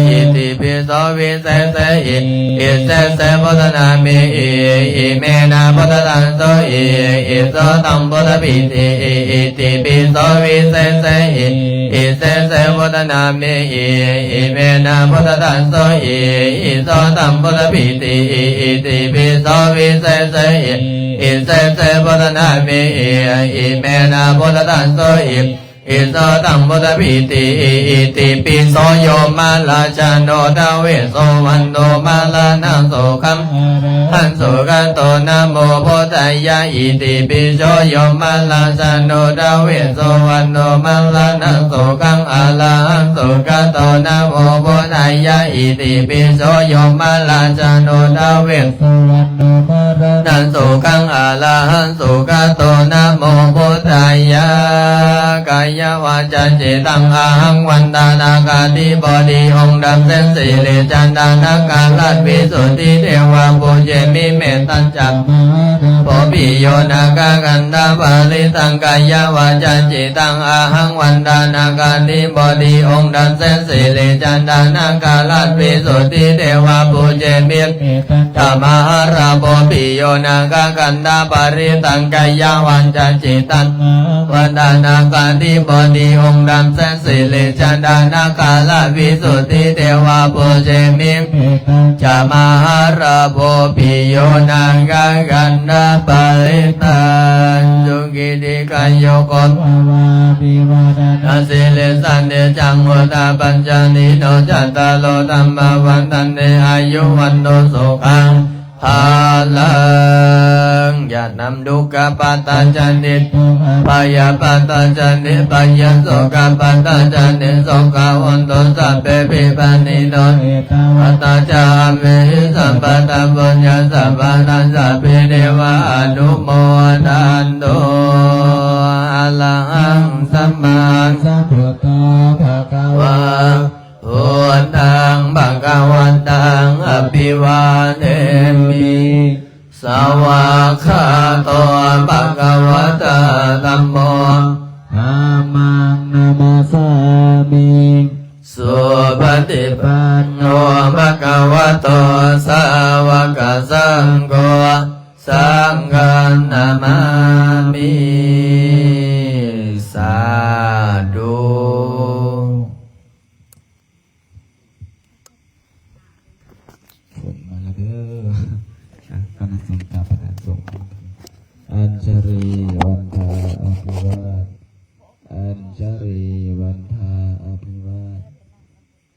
ອິຕິປິໂສ ວິເສເສ ອິ ອິເສເສ ພຸດທະນາເມ ອິ ອິເມນະ ພຸດທະທັງ ໂສ ອິ ອິໂສ ຕັງ ພຸດທະປີຕິ ອິ ອິຕິປິໂສ ວິເສເສ ອິ ອິເສເສ ພຸດທະນາເມ ອິ ອິເມນະ ພຸດທະທັງ ໂສ ອິ ອິໂສ ຕັງ ພຸດທະປີຕິ ອິ ອິຕິປິໂສ ວິເສເສ ອິ ອິເສເສ ພຸດທະນາເມ ອິ ອິເມນະ ພຸດທະທັງ ໂສ ອິ ອິໂສ ຕັງ ພຸດທະປີຕິ ອິ ອິຕິປິໂສ ໂຍມະລາຊະໂນ ທະເວສສຸວັນໂນ ມະລະນະໂສກັງ ອາລະຫັງ ສຸກະໂຕ ນະໂມ ພຸດທາຍະ ອິຕິປິໂສ ໂຍມະລາຊະໂນ ທະເວສສຸວັນໂນ ມະລະນະໂສກັງ ອາລະຫັງ ສຸກະໂຕ ນະໂມ ພຸດທາຍະ ອິຕິປິໂສ ໂຍມະລາຊະໂນ ທະເວສສຸວັນໂນ ມະລະນະໂສກັງ ອາລະຫັງ ສຸກະໂຕ ນະໂມ ພຸດທາຍະ ກາຍະວາຈາຈິດຕັງ ອະຫັງ ວັນດານາຄາທິບໍດີ ອົງດຳແສນສິລິ ຈັນດານະຄາລາດ ວິສຸດທິເທວາ ປູເຈມິ ເມຕຕາຈາມະຫາລາໂພ ປິໂຍນາຄາຄັນທາປະລິຕັງ ກາຍະວາຈາຈິດຕັງ ອະຫັງ ວັນດານາຄາທິບໍດີ ອົງດຳແສນສິລິ ຈັນດານະຄາລາດ ວິສຸດທິເທວາ ປູເຈມິ ເມຕຕາຈາມະຫາລາໂພ ປິໂຍນາຄາຄັນທາປະລິຕັງ ກາຍະວາຈາຈິດຕັງ ວັນດານາຄາທິບໍດີ ອົງດຳແສນສິລິ ຈັນດານາຄາລາດ ວິສຸດທິເທວາ ປູເຈມິ ເມຕຕາຈາມະຫາລາໂພ ປິໂຍນາຄາຄັນທາປະລິຕັງ ສຸຂີດີຄາຍຸໂກ ພະວາ ອະພິວາທະນະສີລິສະເນຈັງ ວຸດທາປັນຈາລີໂນ ຈັດຕາໂລ ທຳມາວັດຖະເນ ອາຍຸ ວັນໂນ ສຸຂັງ ພະລັງ ຍະນຳ ດຸກຂະປັດຕາຈະເນ ໂຕ ພະຍາປັດຕາຈະເນ ພະຍາ ໂສກະປັດຕາຈະເນ ໂສກາ ໂຫນຕຸ ສັບເພ ພິບານີໂນ ເອຕາວັດຕາ ຈະ ອາເມຫິ ສັບປະທັງ ປຸນຍັງ ສັບພະລັງ ສັບພີ ເດວາ ອະນຸໂມທັນຕຸ ອະລະຫັງ ສຳມາສຳພຸດໂທ ພະຄະວາ ພຸດທັງ ພະຄະວັນຕັງ ອະພິວາເທມິ ສະວາກຂາໂຕ ພະຄະວະຕາ ທຳໂມ ທຳມັງ ນະມັດສາມິ ສຸປະຕິປັນໂນ ພະຄະວະໂຕ ສາວະກະສັງໂຄ ສັງຄັງ ນະມາມິ ສາທຸ. ຝົນມາແລ້ວເດີ ອ່ະ ກຳລັງສົ່ງຕາມປະທານສົງ ອັນຊະລີວັນທາ ອະພິວາດ ອັນຊະລີວັນທາ ອະພິວາດ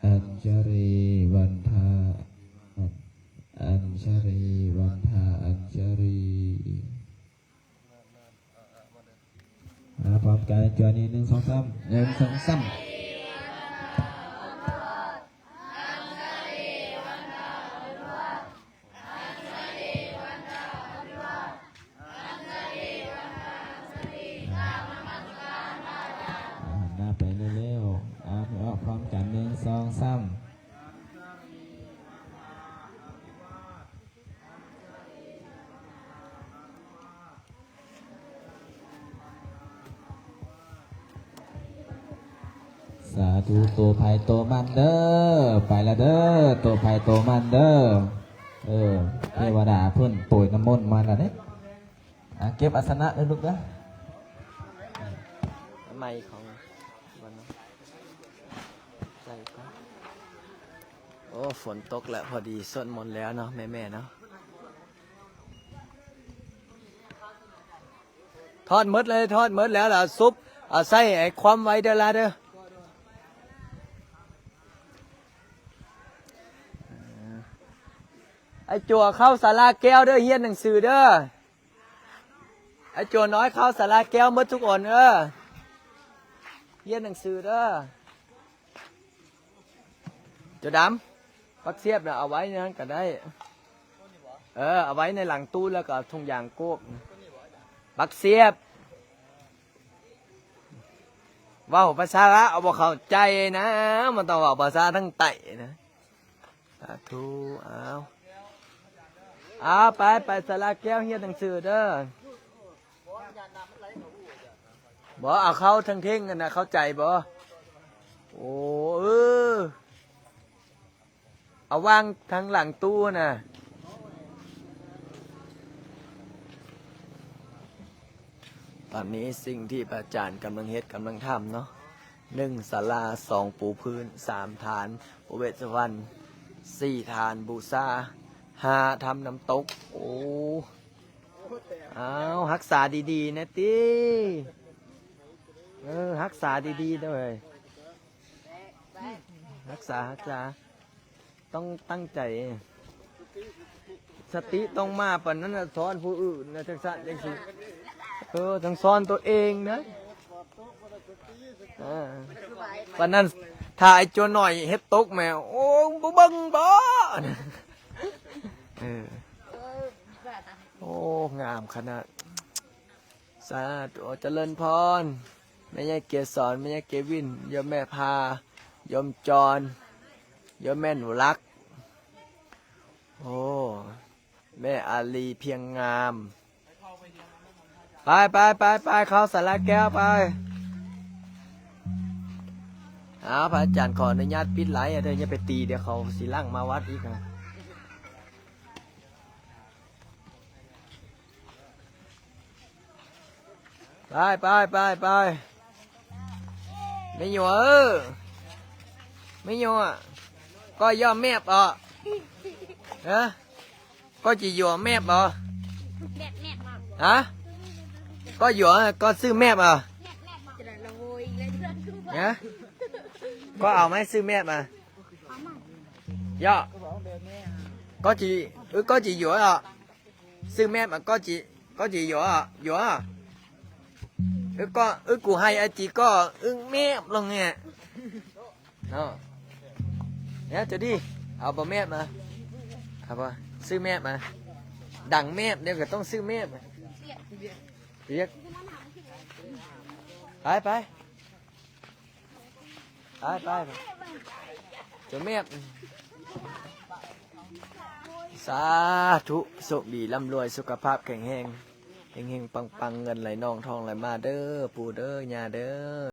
ອັນຊະລີວັນທາ ອັນຊະລີວັນທາ ອັນຊະລີ ອ່າ ພ້ອມກັນ ຈວນນີ້ ໜຶ່ງ ສອງ ສາມ ໜຶ່ງ ສອງ ສາມ ອ່າ ນຳໄປເລັວໆ ອ່າ ພ້ອມກັນ ໜຶ່ງ ສອງ ສາມ ສາທຸ ໂຕໃຜໂຕມັນເດີ ໄປລະເດີ ໂຕໃຜໂຕມັນເດີ ເອີ ເທວະດາເພິ່ນໂປຍນ້ຳມົນມາແລ້ວເດ້. ອ່າ ເກັບອາສະນະເດີລູກເດີ. ໄມຂອງມັນເນາະ ໃສ່ກ່ອນ. ໂອ້ ຝົນຕົກແລ້ວ ພໍດີສວດມົນແລ້ວເນາະ ແມ່ໆເນາະ. ຖອດໝົດເລີຍ ຖອດໝົດແລ້ວລະ ຊຸບ ເອົາໃສ່ໃຫ້ຄວາມໄວ້ເດີລະເດີ. ໄອ້ຈົວເຂົ້າສາລາແກ້ວເດີ ຮຽນໜັງສືເດີ. ໄອ້ຈົວນ້ອຍເຂົ້າສາລາແກ້ວໝົດທຸກຄົນເດີ ຮຽນໜັງສືເດີ. ຈົວດຳ ບັກສຽບນະ ເອົາໄວ້ໃນນັ້ນກະໄດ້. ເອີ ເອົາໄວ້ໃນຫຼັງຕູ້ ແລ້ວກະເອົາຖົງຢາງໂກບ. ບັກສຽບ ເວົ້າພາສາລາວບໍ່ເຂົ້າໃຈນະ ມັນຕ້ອງເວົ້າພາສາທາງໃຕ້ນະ. ສາທຸ. ອ້າວ ອ້າວ ໄປ ໄປສາລາແກ້ວ ຮຽນໜັງສືເດີ. ບໍ່ ເອົາເຂົ້າທາງເທິງຫັ້ນນະ ເຂົ້າໃຈບໍ່? ໂອ້ ເອີ ເອົາວາງທາງຫຼັງຕູ້ນະ. ຕອນນີ້ສິ່ງທີ່ພະອາຈານກຳລັງເຮັດ ກຳລັງທຳເນາະ ໜຶ່ງສາລາ ສອງປູພື້ນ ສາມຖານເວດສະວັນ ສີ່ຖານບູຊາ ຫ້າທຳນ້ຳຕົກ. ໂອ້ ອ້າວ ຮັກສາດີໆແນ່ຕິ. ເອີ ຮັກສາດີໆເດີ ຮັກສາ ຮັກສາ. ຕ້ອງຕັ້ງໃຈ ສະຕິຕ້ອງມາປານນັ້ນນະ ສອນຜູ້ອື່ນນະ ຈັ່ງຊັ້ນຈັ່ງຊີ້. ເອີ ຕ້ອງສອນຕົວເອງນະ. ເອີ ປານນັ້ນ ຖ້າໄອ້ຈົວນ້ອຍເຮັດຕົກແມ່ ໂອ້ ບໍ່ເບິ່ງບໍ່. ເອີ ໂອ້ ງາມຂະໜາດ. ສາທຸ ຈະເລີນພອນ ແມ່ໃຫຍ່ເກສອນ ແມ່ໃຫຍ່ເກວິນ ໂຍມແມ່ພາ ໂຍມຈອນ ໂຍມແມ່ໜູລັກ. ໂອ້ ແມ່ອາລີພຽງງາມ. ໄປ ໄປ ໄປ ໄປ ເຂົ້າສາລາແກ້ວໄປ. ອ້າວ ພະອາຈານຂໍອະນຸຍາດປິດໄລເດີ ຢ່າໄປຕີ ດຽວເຂົາຊິຫຼັ່ງມາວັດອີກນະ. ໄປ ໄປ ໄປ ໄປ ແມ່ຍົວເອີ ແມ່ຍົວ ກໍຢໍແມບເອາະ ຮະ ກໍຈິຢໍແມບເອາະ ແມບ ແມບ ຮະ ກໍຢໍ ກໍຊື້ແມບເອາະ ແມບ ແມບ ຮະ ກໍເອົາໄມ ຊື້ແມບມາ ຢໍ ກໍຈິ ເອີ ກໍຈິຢໍເອາະ ຊື້ແມບມາ ກໍຈິ ກໍຈິຢໍ ຢໍ ເອີ ກໍ ເອີ ກູໃຫ້ອາຈິ ກໍ ອຶ້ງແມບລົງແນ່ເນາະ ແລ້ວຈະດີ ເອົາບໍ່ແມບມາ ເອົາບໍ່ ຊື້ແມບມາ ດັງແມບ ດຽວກໍຕ້ອງຊື້ແມບ ວຽກ ໄປ ໄປ. ໄປ ໄປ ຈົນແມບ ສາທຸ ໂຊກດີ ລ່ຳລວຍ ສຸຂະພາບແຂງແຮງ ເຮັງໆ ປັງໆ ເງິນໄຫຼນອງ ທອງໄຫຼມາເດີ ປູ່ເດີ ຍ່າເດີ.